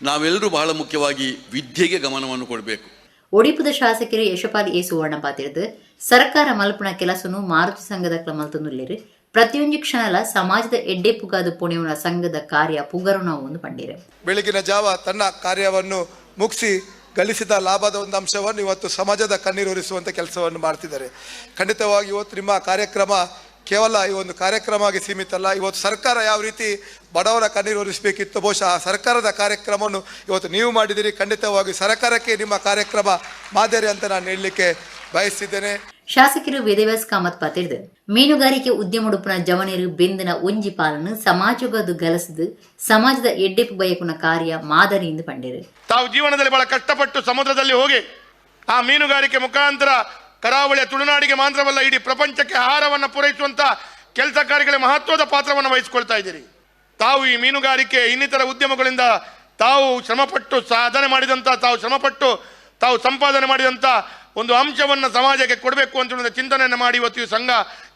ನಾವೆಲ್ಲರೂ ಬಹಳ ಮುಖ್ಯವಾಗಿ ವಿದ್ಯೆಗೆ ಗಮನವನ್ನು ಕೊಡಬೇಕು. ಒಡಿಪುದ ಶಾಸಕರು ಯಶಪಾಲ್ ಎ ಸುವರ್ಣ ಪಾತಿರದು ಸರ್ಕಾರ ಮಲ್ಪುಣ ಕೆಲಸನು ಮಾರುತಿ ಸಂಘದ ಮಲ್ತೊಂದುಲ್ಲೆರ್. ಪ್ರತಿಯೊಂದು ಕ್ಷಣಲ ಸಮಾಜದ ಎಡ್ಡೆ ಪುಗಾದ ಪುಣೆಯುನ ಸಂಘದ ಕಾರ್ಯ ಪುಗರುಣ ಒಂದು ಪಂಡಿರು. ಬೆಳಗಿನ ಜಾವ ತನ್ನ ಕಾರ್ಯವನ್ನು ಮುಗಿಸಿ ಗಳಿಸಿದ ಲಾಭದ ಒಂದು ಅಂಶವನ್ನು ಇವತ್ತು ಸಮಾಜದ ಕಣ್ಣೀರು ಕೆಲಸವನ್ನು ಮಾಡ್ತಿದ್ದಾರೆ. ಖಂಡಿತವಾಗಿ ಇವತ್ತು ನಿಮ್ಮ ಕಾರ್ಯಕ್ರಮ ಕೇವಲ ಈ ಒಂದು ಕಾರ್ಯಕ್ರಮವಾಗಿ ಸೀಮಿತ ಅಲ್ಲ. ಇವತ್ತು ಸರ್ಕಾರ ಯಾವ ರೀತಿ ಬಡವರ ಕಣ್ಣೀರು ಒರೆಸಬೇಕಿತ್ತು, ಬಹುಶಃ ಆ ಸರ್ಕಾರದ ಕಾರ್ಯಕ್ರಮವನ್ನು ಇವತ್ತು ನೀವು ಮಾಡಿದಿರಿ. ಖಂಡಿತವಾಗಿ ಸರ್ಕಾರಕ್ಕೆ ನಿಮ್ಮ ಕಾರ್ಯಕ್ರಮ ಮಾದರಿ ಅಂತ ನಾನು ಹೇಳಲಿಕ್ಕೆ ಬಯಸಿದ್ದೇನೆ. ಶಾಸಕರು ವೇದವ್ಯಾಸ್ ಕಾಮತ್ ಪಾತಿರ್ದು ಮೀನುಗಾರಿಕೆ ಉದ್ಯಮಡುಪುನ ಜವನಿರು ಬೆಂದನ ಒಂಜಿ ಪಾಲನ್ನು ಸಮಾಜಗದು ಗಲಸದು ಸಮಾಜದ ಎಡ್ಡೆಪ್ಪು ಬಯಕುನ ಕಾರ್ಯ ಮಾದರಿ ಎಂದು ಪಂಡಿರು. ತಾವು ಜೀವನದಲ್ಲಿ ಬಹಳ ಕಷ್ಟಪಟ್ಟು ಸಮುದ್ರದಲ್ಲಿ ಹೋಗಿ ಆ ಮೀನುಗಾರಿಕೆ ಮುಖಾಂತರ ಕರಾವಳಿಯ ತುಳುನಾಡಿಗೆ ಮಾತ್ರವಲ್ಲ ಇಡೀ ಪ್ರಪಂಚಕ್ಕೆ ಆಹಾರವನ್ನು ಪೂರೈಸುವಂಥ ಕೆಲಸ ಕಾರ್ಯಗಳ ಮಹತ್ವದ ಪಾತ್ರವನ್ನು ವಹಿಸಿಕೊಳ್ತಾ ಇದ್ದೀರಿ. ತಾವು ಈ ಮೀನುಗಾರಿಕೆ ಇನ್ನಿತರ ಉದ್ಯಮಗಳಿಂದ ತಾವು ಶ್ರಮಪಟ್ಟು ಸಾಧನೆ ಮಾಡಿದಂಥ, ತಾವು ಶ್ರಮಪಟ್ಟು ತಾವು ಸಂಪಾದನೆ ಮಾಡಿದಂಥ ಒಂದು ಅಂಶವನ್ನು ಸಮಾಜಕ್ಕೆ ಕೊಡಬೇಕು ಅಂತ ಚಿಂತನೆಯನ್ನು ಮಾಡಿ ಇವತ್ತು ಈ ಸಂಘ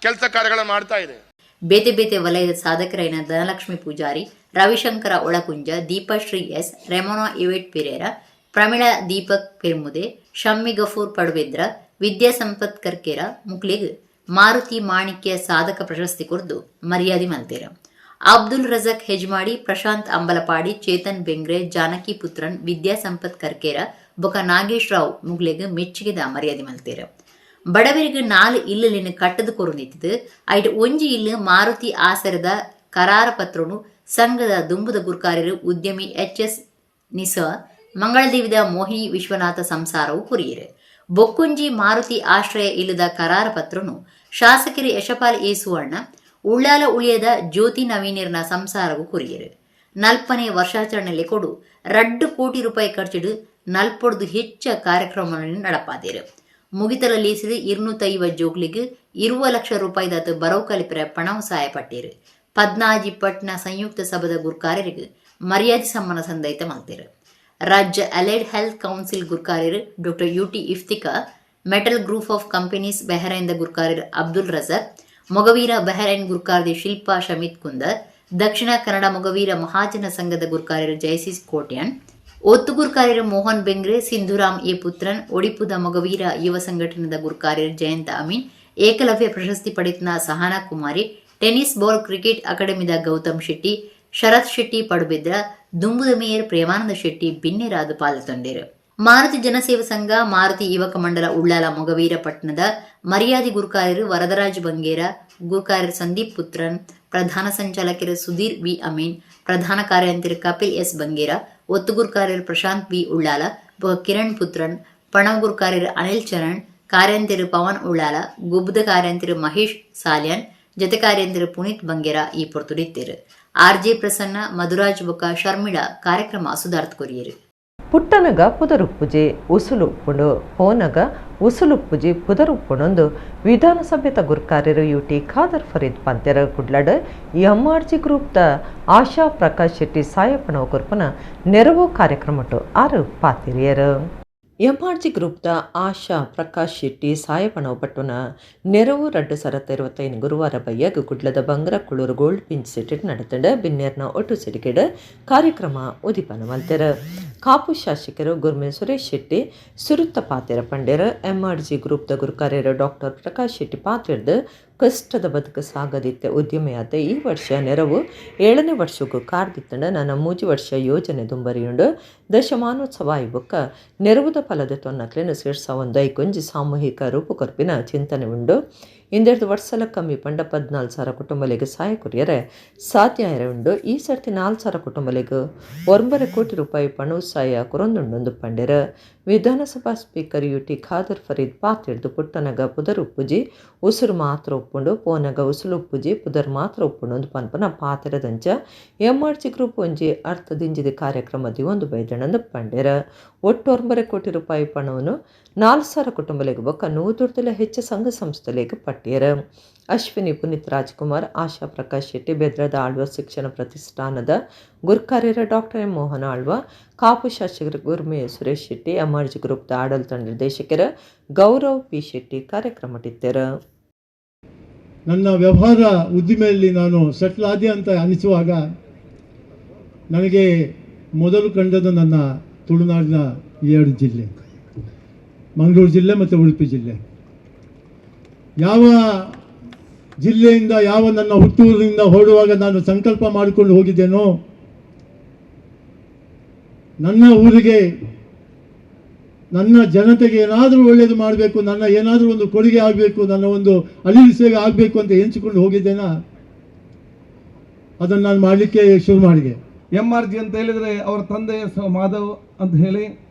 ಕೆಲಸ ಕಾರ್ಯಗಳನ್ನು ಮಾಡ್ತಾ ಇದೆ. ಬೇತೆ ಬೇತೆ ವಲಯದ ಸಾಧಕರಾದ Dhanalakshmi Poojary, Ravishankara Olakunja, Deepashree S, Remona Yvette Pereira, Pramila Deepak Permude, Shammi Gafoor Padubidri, Vidya Sampath Karkera ಮುಕ್ಲಿಗ್ Maruti ಮಾಣಿಕ್ಯ ಸಾಧಕ ಪ್ರಶಸ್ತಿ ಕೊರ್ದು ಮರ್ಯಾದೆ ಮಲ್ತೇರ. ಅಬ್ದುಲ್ ರಜಕ್ ಹೆಜ್ಮಾಡಿ, ಪ್ರಶಾಂತ್ ಅಂಬಲಪಾಡಿ, ಚೇತನ್ ಬೆಂಗ್ರೆ, ಜಾನಕಿ ಪುತ್ರನ್, ವಿದ್ಯಾ ಸಂಪತ್ ಕರ್ಕೇರ ಬೊಕ ನಾಗೇಶ್ ರಾವ್ ಮುಗ್ಲೆಗ್ ಮೆಚ್ಚುಗೆದ ಮರ್ಯಾದೆ ಮಲ್ತೇರ. ಬಡವರಿಗೆ 4 ಇಲ್ಲಲಿನ ಕಟ್ಟದು ಕೊರುಂದಿತ್ತಿದ್ದು ಐಟ್ ಒಂಜಿ ಇಲ್ಲು ಮಾರುತಿ ಆಸರದ ಕರಾರ ಪತ್ರನು ಸಂಘದ ದುಂಬುದ ಗುರ್ಕಾರ್ಯರು ಉದ್ಯಮಿ ಎಚ್ ಎಸ್ ನಿಸ ಮಂಗಳದೇವಿದ ಮೋಹಿನಿ ವಿಶ್ವನಾಥ ಸಂಸಾರವು ಕೊರಿಯರು. ಬೊಕ್ಕುಂಜಿ ಮಾರುತಿ ಆಶ್ರಯ ಇಲ್ಲದ ಕರಾರ ಪತ್ರನು ಶಾಸಕರು ಯಶಪಾಲ್ ಎ ಸುವರ್ಣ ಉಳ್ಳಾಲ ಉಳಿಯದ ಜ್ಯೋತಿ ನವೀನರ್ನ ಸಂಸಾರವು ಕುರಿಯರು. 40ನೇ ವರ್ಷಾಚರಣೆಯಲ್ಲಿ ಕೊಡು 2 ಕೋಟಿ ರೂಪಾಯಿ ಖರ್ಚಿಡು 40 ಹೆಚ್ಚ ಕಾರ್ಯಕ್ರಮಗಳನ್ನು ನಡಪಾದೇರು. ಮುಗಿತಲ ಲೀಸಿದು 250 ಜೋಗ್ಲಿಗೆ 20 ಲಕ್ಷ ರೂಪಾಯಿದಾತ ಬರವು ಕಲಿಪರ ಪಣವು ಸಹಾಯ ಪಟ್ಟೀರು. 14 ಪಟ್ನ ಸಂಯುಕ್ತ ಸಭದ ಗುರ್ಕಾರರಿಗೆ ಮರ್ಯಾದೆ ಸಮ್ಮಾನ ಸಂದೈತ ಮಲ್ತೇರು. ರಾಜ್ಯ allied health council ಗುರ್ಕಾರ್ಯರು doctor UT Iftikhar, metal group of companies ಬೆಹರೈನ್ದ ಗುರ್ಕಾರ್ಯರು Abdul Razak, Mogaveera Bahrain ಗುರ್ಕಾರ್ದಿ Shilpa Shamith Kunder, Dakshina Kannada Mogaveera Mahajana ಸಂಘದ ಗುರ್ಕಾರ್ಯರು ಜಯಸಿಸ್ ಕೋಟ್ಯಾನ್, ಒತ್ತು ಗುರ್ಕಾರ್ಯರು ಮೋಹನ್ ಬೆಂಗ್ರೆ, ಸಿಂಧುರಾಮ್ ಎ ಪುತ್ರನ್, ಒಡಿಪುದ ಮೊಗವೀರ ಯುವ ಸಂಘಟನೆದ ಗುರ್ಕಾರ್ಯರು ಜಯಂತ ಅಮೀನ್, ಏಕಲವ್ಯ ಪ್ರಶಸ್ತಿ ಪಡೆದ Sahana Kumari, tennis ball cricket ಅಕಾಡೆಮಿದ ಗೌತಮ್ ಶೆಟ್ಟಿ, ಶರತ್ ಶೆಟ್ಟಿ ಪಡುಬಿದ್ರ, ದುಂಬುದ ಮೇಯರ್ ಪ್ರೇಮಾನಂದ ಶೆಟ್ಟಿ ಬಿನ್ನೆರಾದ ಪಾಲ್ಗೊಂಡರು. ಮಾರುತಿ ಜನಸೇವಾ ಸಂಘ, ಮಾರುತಿ ಯುವಕ ಮಂಡಲ ಉಳ್ಳಾಲ ಮೊಗವೀರ ಪಟ್ಟಣದ ಮರ್ಯಾದಿ ಗುರುಕಾರ್ಯರು ವರದರಾಜ್ ಬಂಗೇರ, ಗುರುಕಾರ್ಯರು ಸಂದೀಪ್ ಪುತ್ರನ್, ಪ್ರಧಾನ ಸಂಚಾಲಕರು ಸುಧೀರ್ ವಿ ಅಮೀನ್, ಪ್ರಧಾನ ಕಾರ್ಯಂತರು ಕಪಿಲ್ ಎಸ್ ಬಂಗೇರ, ಒತ್ತು ಗುರುಕಾರ್ಯರು ಪ್ರಶಾಂತ್ ಬಿ ಉಳ್ಳಾಲ, ಕಿರಣ್ ಪುತ್ರನ್, ಪಣವ್ ಗುರುಕಾರ್ಯರು ಅನಿಲ್ ಚರಣ್, ಕಾರ್ಯಂತರು ಪವನ್ ಉಳ್ಳಾಲ, ಗುಬ್ಬದ ಕಾರ್ಯಂತರು ಮಹೇಶ್ ಸಾಲ್ಯಾನ್, ಜೊತೆ ಕಾರ್ಯಂತರು ಪುನೀತ್ ಬಂಗೇರ ಈ ಪೊರ್ತುಡಿತ್ತೇರು. ಆರ್ಜೆ ಪ್ರಸನ್ನ, ಮಧುರಾಜ್ ಬೊಕ್ಕ ಶರ್ಮಿಳಾ ಕಾರ್ಯಕ್ರಮ ಸುಧಾರ್ತ್ ಕೊರಿಯರು. ಪುಟ್ಟನಗ ಪುದರುಪ್ಪುಜೆ ಉಸುಲುಪ್ಪುಂಡು, ಪೋನಗ ಉಸುಲುಪ್ಪುಜಿ ಪುದರುಪ್ಪುಣೊಂದು ವಿಧಾನಸಭೆತ ಗುರ್ಕಾರ್ಯರು ಯುಟಿ ಖಾದರ್ ಫರೀದ್ ಪಂತೆರ. ಕುಡ್ಲಡ್ ಎಂಆರ್ಜಿ ಗ್ರೂಪ್ದ ಆಶಾ ಪ್ರಕಾಶ್ ಶೆಟ್ಟಿ ಸಾಯಪ್ಪಣವ ಕೊರ್ಪನ ನೆರವು ಕಾರ್ಯಕ್ರಮಟು ಆರು ಪಾತಿರಿಯರು. ಎಂಆರ್ಜಿ ಗ್ರೂಪ್ದ ಆಶಾ ಪ್ರಕಾಶ್ ಶೆಟ್ಟಿ ಸಾಯಪಣವ ಪಟ್ಟುನ ನೆರವು 2025 ಗುರುವಾರ ಬಯ್ಯಗ್ ಕುಡ್ಲದ Bangra Kuluru gold pinch city ನಡೆತಂಡ ಬಿನ್ನೇರ್ನ ಒಟ್ಟು ಸಿಡಿಕೆಡ್ ಕಾರ್ಯಕ್ರಮ ಉದಿಪನ ಮಲ್ತೆರ್. ಕಾಪು ಶಾಸಕರು ಗುರ್ಮೆ ಸುರೇಶ್ ಶೆಟ್ಟಿ ಸುರುತ್ತ ಪಾತೆರ ಪಂಡೆರ್. ಎಂಆರ್ಜಿ ಗ್ರೂಪ್ದ ಗುರುಕಾರ್ಯರು ಡಾಕ್ಟರ್ ಪ್ರಕಾಶ್ ಶೆಟ್ಟಿ ಪಾತಿರ್ದು ಕಷ್ಟದ ಬದುಕು ಸಾಗದಿತ್ತೆ ಉದ್ಯಮಿಯಾದ ಈ ವರ್ಷ ನೆರವು 7ನೇ ವರ್ಷಕ್ಕೂ ಕಾರ್ದಿತ್ತಂಡ ನನ್ನ 3 ವರ್ಷ ಯೋಜನೆ ದುಂಬರಿಯುಂಡು. ದಶಮಾನೋತ್ಸವ ಬೊಕ್ಕ ನೆರವುದ ಫಲದ ತೊನ್ನಕ್ಲೆನ ಸೇರ್ಸ ಒಂದು ಐಕೊಂಜಿ ಸಾಮೂಹಿಕ ರೂಪುಕೊರ್ಪಿನ ಚಿಂತನೆ ಉಂಡು. ಇಂದೆರಡು ವರ್ಷಲ ಕಮ್ಮಿ ಪಂಡ 14,000 ಕುಟುಂಬಲಿಗೆ ಸಹಾಯ ಕೊರಿಯರೆ ಸಾಧ್ಯ ಉಂಡು. ಈ ಸರ್ತಿ 4,000 ಕುಟುಂಬಲಿಗೆ 9 ಕೋಟಿ ರೂಪಾಯಿ ಪಣವು ಸಹಾಯ ಕೊರೊಂದುಂಡೊಂದು ಪಂಡೆರ. ವಿಧಾನಸಭಾ ಸ್ಪೀಕರ್ ಯುಟಿ ಖಾದರ್ ಫರೀದ್ ಪಾತಿಡ್ದು ಪುಟ್ಟನಗ ಪುದರುಪ್ಪುಜಿ ಉಸುರು ಮಾತ್ರ ಉಪ್ಪುಂಡು, ಪೋನಗ ಉಸುಲು ಉಪ್ಪುಜಿ ಪುದರ್ ಮಾತ್ರ ಉಪ್ಪುಂಡು ಪನ್ಪನ ಪಾತಿರದಂಚ ಎಂಆರ್ಜಿ ಗ್ರೂಪ್ ಒಂಜಿ ಅರ್ಥದಿಂಜಿದ ಕಾರ್ಯಕ್ರಮ ದಿವೊಂದು ಬೈದಣಂದು ಪಂಡೆರ. ಒಟ್ಟು 9 ಕೋಟಿ ರೂಪಾಯಿ ಪಣವನ್ನು 4,000 ಕುಟುಂಬಲಿಗೆ ಬೊಕ್ಕ 100 ಹೆಚ್ಚು ಸಂಘ ಸಂಸ್ಥೆಗಳಿಗೆ ಪಟ್ಟಿಯರು. ಅಶ್ವಿನಿ ಪುನೀತ್ ರಾಜ್ಕುಮಾರ್, ಆಶಾ ಪ್ರಕಾಶ್ ಶೆಟ್ಟಿ, ಬೆದ್ರದ ಆಳ್ವ ಶಿಕ್ಷಣ ಪ್ರತಿಷ್ಠಾನದ ಗುರ್ಕಾರ್ಯರ ಡಾಕ್ಟರ್ ಎಂ ಮೋಹನ್ ಆಳ್ವ, ಕಾಪು ಶಾಸಕರು ಗುರ್ಮೆ ಸುರೇಶ್ ಶೆಟ್ಟಿ, ಎಂಆರ್ಜಿ ಗ್ರೂಪ್ದ ಆಡಳಿತ ನಿರ್ದೇಶಕರ ಗೌರವ್ ಪಿ ಶೆಟ್ಟಿ ಕಾರ್ಯಕ್ರಮಟ್ಟಿದ್ದರು. ನನ್ನ ವ್ಯವಹಾರ ಉದ್ದಿಮೆಯಲ್ಲಿ ನಾನು ಸೆಟ್ಲ್ ಆದೆ ಅಂತ ಅನಿಸುವಾಗ ನನಗೆ ಮೊದಲು ಕಂಡದ್ದು ನನ್ನ ತುಳುನಾಡಿನ 2 ಜಿಲ್ಲೆ, ಮಂಗಳೂರು ಜಿಲ್ಲೆ ಮತ್ತು ಉಡುಪಿ ಜಿಲ್ಲೆ. ಯಾವ ಜಿಲ್ಲೆಯಿಂದ, ಯಾವ ನನ್ನ ಹುಟ್ಟೂರಿನಿಂದ ಹೊರಡುವಾಗ ನಾನು ಸಂಕಲ್ಪ ಮಾಡಿಕೊಂಡು ಹೋಗಿದ್ದೇನೋ, ನನ್ನ ಊರಿಗೆ, ನನ್ನ ಜನತೆಗೆ ಏನಾದರೂ ಒಳ್ಳೆಯದು ಮಾಡಬೇಕು, ನನ್ನ ಏನಾದರೂ ಒಂದು ಕೊಡುಗೆ ಆಗಬೇಕು, ನನ್ನ ಒಂದು ಅಳಿಲು ಸೇವೆ ಆಗಬೇಕು ಅಂತ ಎನಿಸಿಕೊಂಡು ಹೋಗಿದ್ದೇನಾ, ಅದನ್ನು ನಾನು ಮಾಡಲಿಕ್ಕೆ ಶುರು ಮಾಡಿದೆ. M R G ಅಂತ ಹೇಳಿದರೆ ಅವರ ತಂದೆಯ ಹೆಸರು ಮಾಧವ್ ಅಂತ ಹೇಳಿ,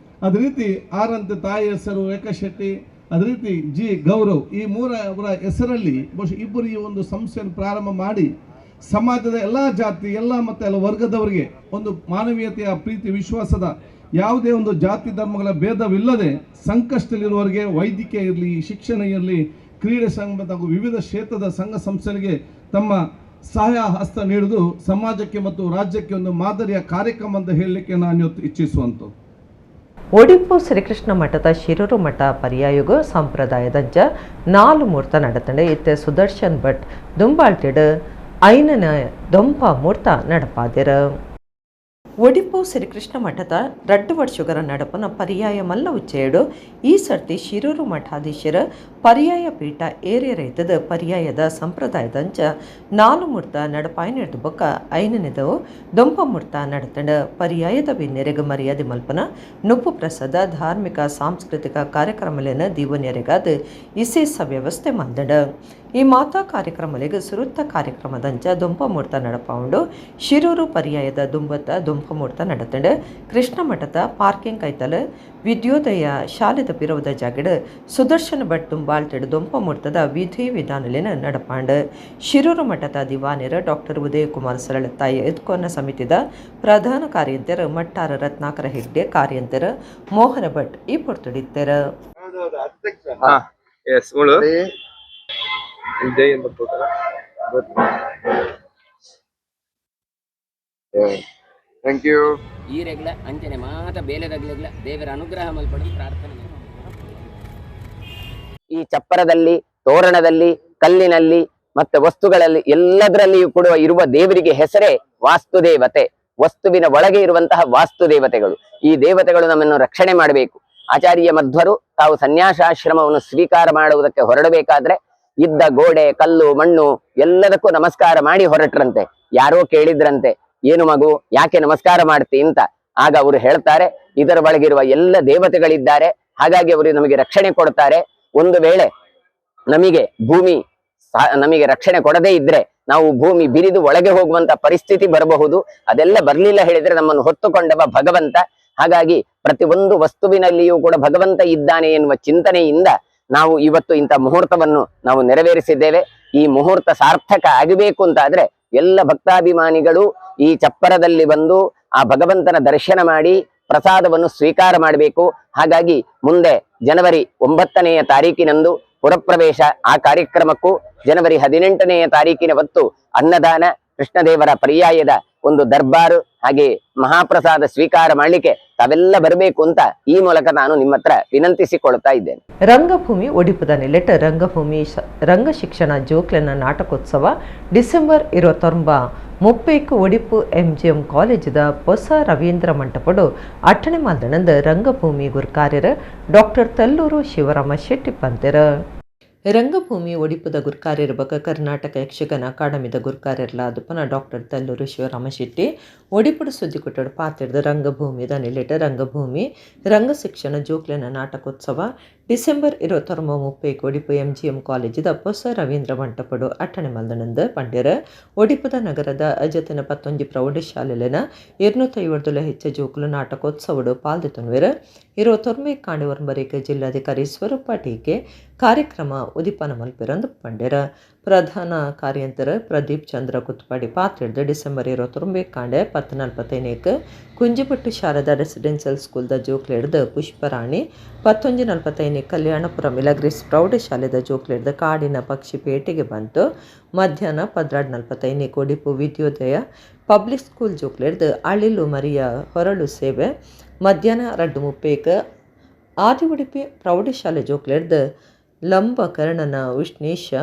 ಅದೇ ರೀತಿ ಆರ್ ಅಂತ ತಾಯಿ ಹೆಸರು ರೇಖಾ ಶೆಟ್ಟಿ, ಅದೇ ರೀತಿ ಜಿ ಗೌರವ್, ಈ ಮೂರವರ ಹೆಸರಲ್ಲಿ ಬಹುಶಃ ಇಬ್ಬರು ಈ ಒಂದು ಸಂಸ್ಥೆಯನ್ನು ಪ್ರಾರಂಭ ಮಾಡಿ ಸಮಾಜದ ಎಲ್ಲ ಜಾತಿ, ಎಲ್ಲ ಮತ್ತು ಎಲ್ಲ ವರ್ಗದವರಿಗೆ ಒಂದು ಮಾನವೀಯತೆಯ ಪ್ರೀತಿ ವಿಶ್ವಾಸದ ಯಾವುದೇ ಒಂದು ಜಾತಿ ಧರ್ಮಗಳ ಭೇದವಿಲ್ಲದೆ ಸಂಕಷ್ಟದಲ್ಲಿರುವವರಿಗೆ ವೈದ್ಯಕೀಯ ಇರಲಿ, ಶಿಕ್ಷಣ ಇರಲಿ, ಕ್ರೀಡೆ ಸಂಬಂಧ ಹಾಗೂ ವಿವಿಧ ಕ್ಷೇತ್ರದ ಸಂಘ ಸಂಸ್ಥೆಗಳಿಗೆ ತಮ್ಮ ಸಹಾಯ ಹಸ್ತ ನೀಡುವುದು ಸಮಾಜಕ್ಕೆ ಮತ್ತು ರಾಜ್ಯಕ್ಕೆ ಒಂದು ಮಾದರಿಯ ಕಾರ್ಯಕ್ರಮ ಅಂತ ಹೇಳಲಿಕ್ಕೆ ನಾನು ಇವತ್ತು ಇಚ್ಛಿಸುವಂಥದ್ದು. ಒಡಿಪು ಶ್ರೀಕೃಷ್ಣ ಮಠದ ಶಿರೂರು ಮಠ ಪರ್ಯಾಯುಗ ಸಂಪ್ರದಾಯದಂಚ 4 ಮೂರ್ತ ನಡತಂಡೆ ಇತ್ತೆ ಸುದರ್ಶನ್ ಭಟ್ ದುಂಬಾಳ್ತಿಡ್ ಐನನ ದೊಂಪ ಮೂರ್ತ ನಡಪಾದಿರ. ಒಡಿಪು ಶ್ರೀಕೃಷ್ಣ ಮಠದ 2 ವರ್ಷಗಳ ನಡಪನ ಪರ್ಯಾಯ ಮಲ್ಲ ಉಚ್ಚೇಡು ಈ ಸರ್ತಿ ಶಿರೂರು ಮಠಾಧೀಶರ ಪರ್ಯಾಯ ಪೀಠ ಏರಿಯರೈತದ ಪರ್ಯಾಯದ ಸಂಪ್ರದಾಯದಂಚ 4 ಮೂರ್ತ ನಡಪಾಯನೆಡ್ದು ಬೊಕ್ಕ ಐನನೆದವು ದೊಂಪ ಮೂರ್ತ ನಡತಂಡ. ಪರ್ಯಾಯದ ಬಿನ್ನೆರೆಗ ಮರ್ಯಾದೆ ಮಲ್ಪನ ನುಪ್ಪು ಪ್ರಸಾದ ಧಾರ್ಮಿಕ ಸಾಂಸ್ಕೃತಿಕ ಕಾರ್ಯಕ್ರಮಲೇನ ದೀವನೆರೆಗಾದ ವಿಶೇಷ ವ್ಯವಸ್ಥೆ ಮಂದಡ. ಈ ಮಾತಾ ಕಾರ್ಯಕ್ರಮಲೆಗ್ ಸುರುತ್ತ ಕಾರ್ಯಕ್ರಮದಂಚ ದೊಂಪಮೂರ್ತ ನಡಪಾವುಂಡು. ಶಿರೂರು ಪರ್ಯಾಯದ ದುಂಬತ್ತ ದೊಂಪಮೂರ್ತ ನಡತಂಡು. ಕೃಷ್ಣ ಮಠದ ಪಾರ್ಕಿಂಗ್ ಕೈತಲ್ ವಿದ್ಯೋದಯ ಶಾಲೆದ ಪಿರವುದ ಜಾಗಡ್ ಸುದರ್ಶನ ಭಟ್ ದುಂಬಾಲ್ಟೆಡ್ ದೊಂಪಮೂರ್ತದ ವಿಧಿ ವಿಧಾನಲೆನ್ ನಡಪಾಂಡ್. ಶಿರೂರು ಮಠದ ದಿವಾನಿರ ಡಾಕ್ಟರ್ ಉದಯಕುಮಾರ್ ಸರಳತ್ತಾಯ ಎದ್ಕೋನ ಸಮಿತಿದ ಪ್ರಧಾನ ಕಾರ್ಯಂತೆರ್ ಮಟ್ಟಾರ ರತ್ನಾಕರ ಹೆಗ್ಡೆ, ಕಾರ್ಯಂತೆರ್ ಮೋಹನ ಭಟ್ ಈ ಪೊರ್ತುಡಿತ್ತೆರ್. Thank you. ಈ ರೆಗ್ಲ ಅಂಚನೆ ಮಾತ ಬೇಲೆ ರಗ್ಲೆಗ್ಲ ದೇವರ ಅನುಗ್ರಹ ಮಲ್ಪಡು ಪ್ರಾರ್ಥನೆ. ಈ ಚಪ್ಪರದಲ್ಲಿ, ತೋರಣದಲ್ಲಿ, ಕಲ್ಲಿನಲ್ಲಿ ಮತ್ತೆ ವಸ್ತುಗಳಲ್ಲಿ ಎಲ್ಲದರಲ್ಲಿಯೂ ಕೂಡ ಇರುವ ದೇವರಿಗೆ ಹೆಸರೇ ವಾಸ್ತುದೇವತೆ. ವಸ್ತುವಿನ ಒಳಗೆ ಇರುವಂತಹ ವಾಸ್ತು ದೇವತೆಗಳು. ಈ ದೇವತೆಗಳು ನಮ್ಮನ್ನು ರಕ್ಷಣೆ ಮಾಡಬೇಕು. ಆಚಾರ್ಯ ಮಧ್ವರು ತಾವು ಸನ್ಯಾಸಾಶ್ರಮವನ್ನು ಸ್ವೀಕಾರ ಮಾಡುವುದಕ್ಕೆ ಹೊರಡಬೇಕಾದ್ರೆ ಇದ್ದ ಗೋಡೆ, ಕಲ್ಲು, ಮಣ್ಣು ಎಲ್ಲದಕ್ಕೂ ನಮಸ್ಕಾರ ಮಾಡಿ ಹೊರಟ್ರಂತೆ. ಯಾರೋ ಕೇಳಿದ್ರಂತೆ, ಏನು ಮಗು ಯಾಕೆ ನಮಸ್ಕಾರ ಮಾಡ್ತಿ ಅಂತ. ಆಗ ಅವರು ಹೇಳ್ತಾರೆ, ಇದರ ಒಳಗಿರುವ ಎಲ್ಲ ದೇವತೆಗಳಿದ್ದಾರೆ, ಹಾಗಾಗಿ ಅವರು ನಮಗೆ ರಕ್ಷಣೆ ಕೊಡ್ತಾರೆ. ಒಂದು ವೇಳೆ ನಮಗೆ ಭೂಮಿ ನಮಗೆ ರಕ್ಷಣೆ ಕೊಡದೇ ಇದ್ರೆ ನಾವು ಭೂಮಿ ಬಿರಿದು ಒಳಗೆ ಹೋಗುವಂತ ಪರಿಸ್ಥಿತಿ ಬರಬಹುದು. ಅದೆಲ್ಲ ಬರ್ಲಿಲ್ಲ ಹೇಳಿದ್ರೆ ನಮ್ಮನ್ನು ಹೊತ್ತುಕೊಂಡವ ಭಗವಂತ. ಹಾಗಾಗಿ ಪ್ರತಿ ಒಂದು ವಸ್ತುವಿನಲ್ಲಿಯೂ ಕೂಡ ಭಗವಂತ ಇದ್ದಾನೆ ಎನ್ನುವ ಚಿಂತನೆಯಿಂದ ನಾವು ಇವತ್ತು ಇಂಥ ಮುಹೂರ್ತವನ್ನು ನಾವು ನೆರವೇರಿಸಿದ್ದೇವೆ. ಈ ಮುಹೂರ್ತ ಸಾರ್ಥಕ ಆಗಬೇಕು ಅಂತ ಆದ್ರೆ ಎಲ್ಲ ಭಕ್ತಾಭಿಮಾನಿಗಳು ಈ ಚಪ್ಪರದಲ್ಲಿ ಬಂದು ಆ ಭಗವಂತನ ದರ್ಶನ ಮಾಡಿ ಪ್ರಸಾದವನ್ನು ಸ್ವೀಕಾರ ಮಾಡಬೇಕು. ಹಾಗಾಗಿ ಮುಂದೆ ಜನವರಿ 9ನೇ ತಾರೀಕಿನಂದು ಪುರಪ್ರವೇಶ, ಆ ಕಾರ್ಯಕ್ರಮಕ್ಕೂ ಜನವರಿ 18ನೇ ತಾರೀಕಿನ ಹೊತ್ತು ಅನ್ನದಾನ, ಕೃಷ್ಣದೇವರ ಪರ್ಯಾಯದ ಒಂದು ದರ್ಬಾರು, ಹಾಗೆ ಮಹಾಪ್ರಸಾದ ಸ್ವೀಕಾರ ಮಾಡಲಿಕ್ಕೆ ತಾವೆಲ್ಲ ಬರಬೇಕು ಅಂತ ಈ ಮೂಲಕ ನಾನು ನಿಮ್ಮ ಹತ್ರ ವಿನಂತಿಸಿಕೊಳ್ಳುತ್ತಾ ಇದ್ದೇನೆ. ರಂಗಭೂಮಿ ಒಡಿಪುದ ನೆಲೆಟ ರಂಗಭೂಮಿ ರಂಗ ಶಿಕ್ಷಣ ಜೋಕ್ಲೆನ ನಾಟಕೋತ್ಸವ ಡಿಸೆಂಬರ್ 29 30 ಒಡಿಪು ಎಂಜಿಎಂ ಕಾಲೇಜಿದ ಹೊಸ ರವೀಂದ್ರ ಮಂಟಪಡು ಅಟ್ಟಣೆ ಮಾಲ್ದಣಂದ ರಂಗಭೂಮಿ ಗುರ್ಕಾರ್ಯರ ಡಾಕ್ಟರ್ ತಲ್ಲೂರು ಶಿವರಾಮ ಶೆಟ್ಟಿ ಪಂತೆರ. ರಂಗಭೂಮಿ ಒಡಿಪುದ ಗುರ್ಕಾರ್ಯರ ಬಕ ಕರ್ನಾಟಕ ಯಕ್ಷಗಾನ ಅಕಾಡೆಮಿದ ಗುರ್ಕಾರ್ಯರ್ಲಾದುಪನ ಡಾಕ್ಟರ್ ತಲ್ಲೂರು ಶಿವರಾಮ ಶೆಟ್ಟಿ ಒಡಿಪುಡು ಸುದ್ದಿಕೊಟ್ಟಡು ಪಾತಿರ್ದ ರಂಗಭೂಮಿದ ನೆಲೆಟ ರಂಗಭೂಮಿ ರಂಗಶಿಕ್ಷಣ ಜೋಕ್ಲೆನ ನಾಟಕೋತ್ಸವ ಡಿಸೆಂಬರ್ 29 30 ಒಡಿಪು ಎಂಜಿಎಂ ಕಾಲೇಜಿದ ಹೊಸ ರವೀಂದ್ರ ಮಂಟಪಡು ಅಟ್ಟಣೆ ಮಲ್ದನಂದ ಪಂಡ್ಯರ. ಒಡಿಪುದ ನಗರದ ಅಜತನ 11 ಪ್ರೌಢಶಾಲೆಲೆನ 250 ಹೆಚ್ಚು ಜೋಕುಲು ನಾಟಕೋತ್ಸವಡು ಪಾಲ್ದೆತೊನ್ವೆರ್. 29 ಕಾಣಿವರ್ಮರೇಕ ಜಿಲ್ಲಾಧಿಕಾರಿ ಸ್ವರೂಪ ಟೀಕೆ ಕಾರ್ಯಕ್ರಮ ಉದಿಪನ ಮಲ್ಪೆರಂದು ಪಂಡ್ಯರ. ಪ್ರಧಾನ ಕಾರ್ಯಂತರ ಪ್ರದೀಪ್ ಚಂದ್ರ ಕುತ್ಪಾಡಿ ಪಾತ್ರೆಡ್ದು ಡಿಸೆಂಬರ್ 29 ಕಾಂಡೆ 10:45 ಕುಂಜಿಪಟ್ಟು ಶಾರದಾ ರೆಸಿಡೆನ್ಷಿಯಲ್ ಸ್ಕೂಲ್ದ ಜೋಕ್ಲೆಡ್ದು ಪುಷ್ಪರಾಣಿ, 11:45 ಕಲ್ಯಾಣಪುರ ಮಿಲಗ್ರಿಸ್ ಪ್ರೌಢಶಾಲೆದ ಜೋಕ್ಲೆಡ್ದು ಕಾಡಿನ ಪಕ್ಷಿ ಪೇಟೆಗೆ ಬಂತು. ಮಧ್ಯಾಹ್ನ 12:45 ಒಡಿಪು ವಿದ್ಯೋದಯ ಪಬ್ಲಿಕ್ ಸ್ಕೂಲ್ ಜೋಕ್ಲೆಡ್ದು ಅಳಿಲು ಮರಿಯ ಹೊರಳು ಸೇವೆ, ಮಧ್ಯಾಹ್ನ 2:30 ಆದಿ ಉಡುಪಿ ಪ್ರೌಢಶಾಲೆ ಜೋಕ್ಲೆಡ್ದು ಲಂಬಕರ್ಣನ ಉಷ್ಣೇಶ,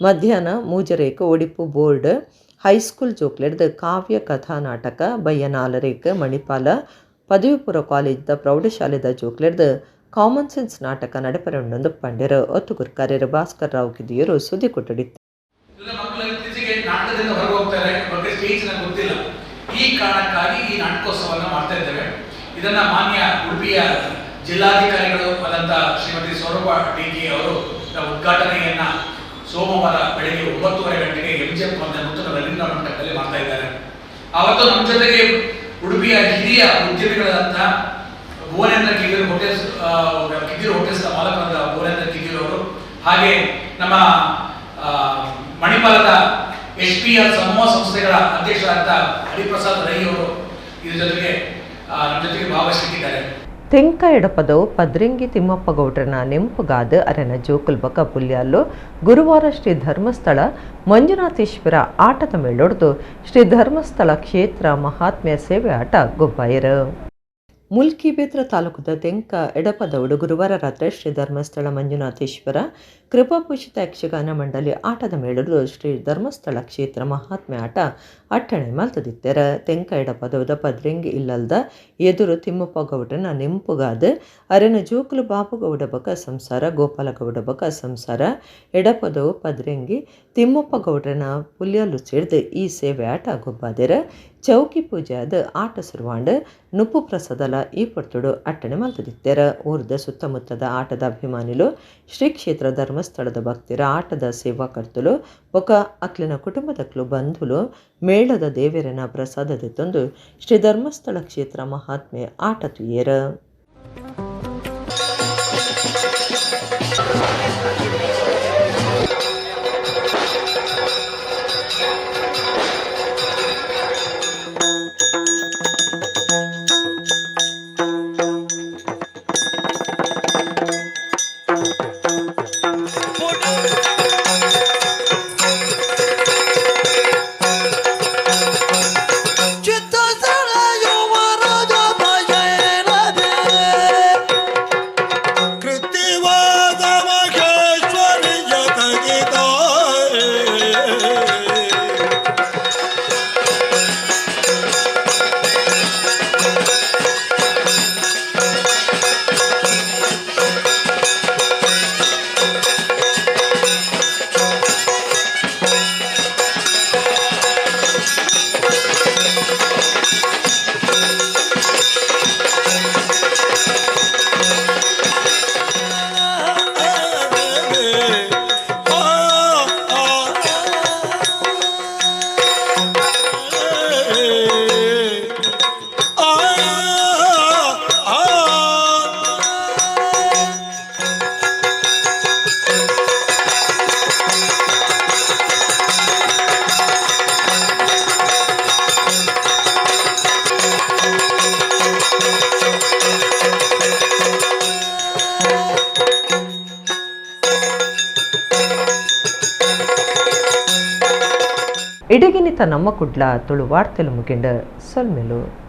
ಮಧ್ಯಾಹ್ನ 3:30 ಒಡಿಪು board high school ಜೋಕ್ಲೆಡ್ದು ಕಾವ್ಯ ಕಥಾ ನಾಟಕ, ಬಯ್ಯ 4:30 ಮಣಿಪಾಲ ಪದವಿ ಪೂರ್ವ ಕಾಲೇಜ್ದ ಪ್ರೌಢಶಾಲೆದ ಜೋಕ್ಲೆಡ್ದು ಕಾಮನ್ ಸೆನ್ಸ್ ನಾಟಕ ನಡೆಪರೊಂದು ಪಂಡ್ಯರು. ಒತ್ತು ಗುರ್ಕಾರ್ಯರು ಭಾಸ್ಕರ್ ರಾವ್ ಕಿದಿಯರು ಸುದ್ದಿ ಕೊಟ್ಟಡಿತ್ತು. ನಾಟಕದಿಂದ ಹೊರಗೆ ಹೋಗ್ತಾರೆ, ಬಗ್ಗೆ ಸ್ಟೇಜ್ ಗೊತ್ತಿಲ್ಲ. ಈ ಕಾರಣಕ್ಕಾಗಿ ಈ ನಾಟಕೋತ್ಸವವನ್ನು ಮಾಡ್ತಾ ಇದ್ದೇವೆ. ಇದನ್ನ ಮಾನ್ಯ ಉಡುಪಿಯ ಜಿಲ್ಲಾಧಿಕಾರಿಗಳು ಆದಂತ ಶ್ರೀಮತಿ ಸ್ವರೂಪ ಡಿ ಕೆ ಅವರು ಉದ್ಘಾಟನೆಯನ್ನ ಸೋಮವಾರ ಬೆಳಗ್ಗೆ 9:30 ಗಂಟೆಗೆ ಎಂಜಿಎಂ ಕಾಲೇಜಿನ ನೂತನ ರವೀಂದ್ರ ಮಂಟಪದಲ್ಲಿ ಮಾಡ್ತಾ ಇದ್ದಾರೆ. ಆವತ್ತು ನಮ್ಮ ಜೊತೆಗೆ ಉಡುಪಿಯ ಹಿರಿಯ ಉದ್ಯಮಿಗಳಾದಂತಹ ಭುವನೇಂದ್ರ ಕಿದಿರು ಹೋಟೆಲ್ಸ್, ಕಿದಿರು ಹೋಟೆಲ್ಸ್ ಮಾಲಕರಾದ ಭುವನೇಂದ್ರ ಕಿದಿರು ಅವರು, ಹಾಗೆ ನಮ್ಮ ಮಣಿಪಾಲದ SPR ಸಮೂಹ ಸಂಸ್ಥೆಗಳ ಅಧ್ಯಕ್ಷರಾದ ಹರಿಪ್ರಸಾದ್ ರೈ ಅವರು ಇದರ ಜೊತೆಗೆ ನಮ್ಮ ಜೊತೆಗೆ ಭಾಗವಹಿಸಿದ್ದಾರೆ. ತೆಂಕ ಎಡಪದವು ಪದ್ರಿಂಗಿ ತಿಮ್ಮಪ್ಪ ಗೌಡ್ರನ ನೆಂಪುಗಾದ ಅರೆನ ಜೋಕುಲ್ಬಕ ಪುಲ್ಯಾಲು ಗುರುವಾರ ಶ್ರೀ ಧರ್ಮಸ್ಥಳ ಮಂಜುನಾಥೇಶ್ವರ ಆಟದ ಮೇಳೊಡ್ದು ಶ್ರೀ ಧರ್ಮಸ್ಥಳ ಕ್ಷೇತ್ರ ಮಹಾತ್ಮ್ಯ ಸೇವೆ ಆಟ ಗೊಬ್ಬಾಯರು. ಮುಲ್ಕಿ ಬೇತ್ರ ತಾಲೂಕದ ತೆಂಕ ಎಡಪದೌಡು ಗುರುವಾರ ರಾತ್ರಿ ಶ್ರೀ ಧರ್ಮಸ್ಥಳ ಮಂಜುನಾಥೇಶ್ವರ ಕೃಪಾಪೋಷಿತ ಯಕ್ಷಗಾನ ಮಂಡಳಿ ಆಟದ ಮೇಳಲು ಶ್ರೀ ಧರ್ಮಸ್ಥಳ ಕ್ಷೇತ್ರ ಮಹಾತ್ಮೆ ಆಟ ಅಟ್ಟಣೆ ಮಲ್ತದಿತ್ತೆರ. ತೆಂಕ ಎಡಪದೌದ ಪದ್ರಿಂಗಿ ಇಲ್ಲಲ್ದ ಎದುರು ತಿಮ್ಮಪ್ಪ ಗೌಡನ ನೆಂಪುಗಾದ ಅರೆನ ಜೋಕುಲು ಬಾಪುಗೌಡ ಬಕ ಸಂಸಾರ, ಗೋಪಾಲಗೌಡ ಬಕ ಸಂಸಾರ ಎಡಪದವು ಪದ್ರಿಂಗಿ ತಿಮ್ಮಪ್ಪ ಗೌಡ್ರನ ಪುಲ್ಯಲು ಸೇರ್ದು ಈ ಸೇವೆ ಆಟ ಗೊಬ್ಬಾದೆರ. ಚೌಕಿ ಪೂಜೆ ಆದ ಆಟ ಸುರುವಾಂಡ್ ನುಪ್ಪು ಪ್ರಸಾದಲ ಈ ಪೊರ್ತುಡು ಅಟ್ಟಣೆ ಮಲ್ತದಿತ್ತೆರ. ಊರ್ದ ಸುತ್ತಮುತ್ತದ ಆಟದ ಅಭಿಮಾನಿಲು ಶ್ರೀ ಕ್ಷೇತ್ರ ಧರ್ಮಸ್ಥಳ ಧರ್ಮಸ್ಥಳದ ಭಕ್ತರ ಆಟದ ಸೇವಾಕರ್ತುಲು ಬೊಕ ಅಕ್ಲಿನ ಕುಟುಂಬದಕ್ಲು ಬಂಧುಲು ಮೇಳದ ದೇವೆರನ ಪ್ರಸಾದದ ತಂದು ಶ್ರೀ ಧರ್ಮಸ್ಥಳ ಕ್ಷೇತ್ರ ಮಹಾತ್ಮೆ ಆಟ ತುಯೇರ. ಇಡಗಿನಿತ ನಮ್ಮ ಕುಡ್ಲ ತುಳು ವಾರ್ತೆಲು ಮುಗಿಂಡ ಸೊಲ್ಮೆಲು.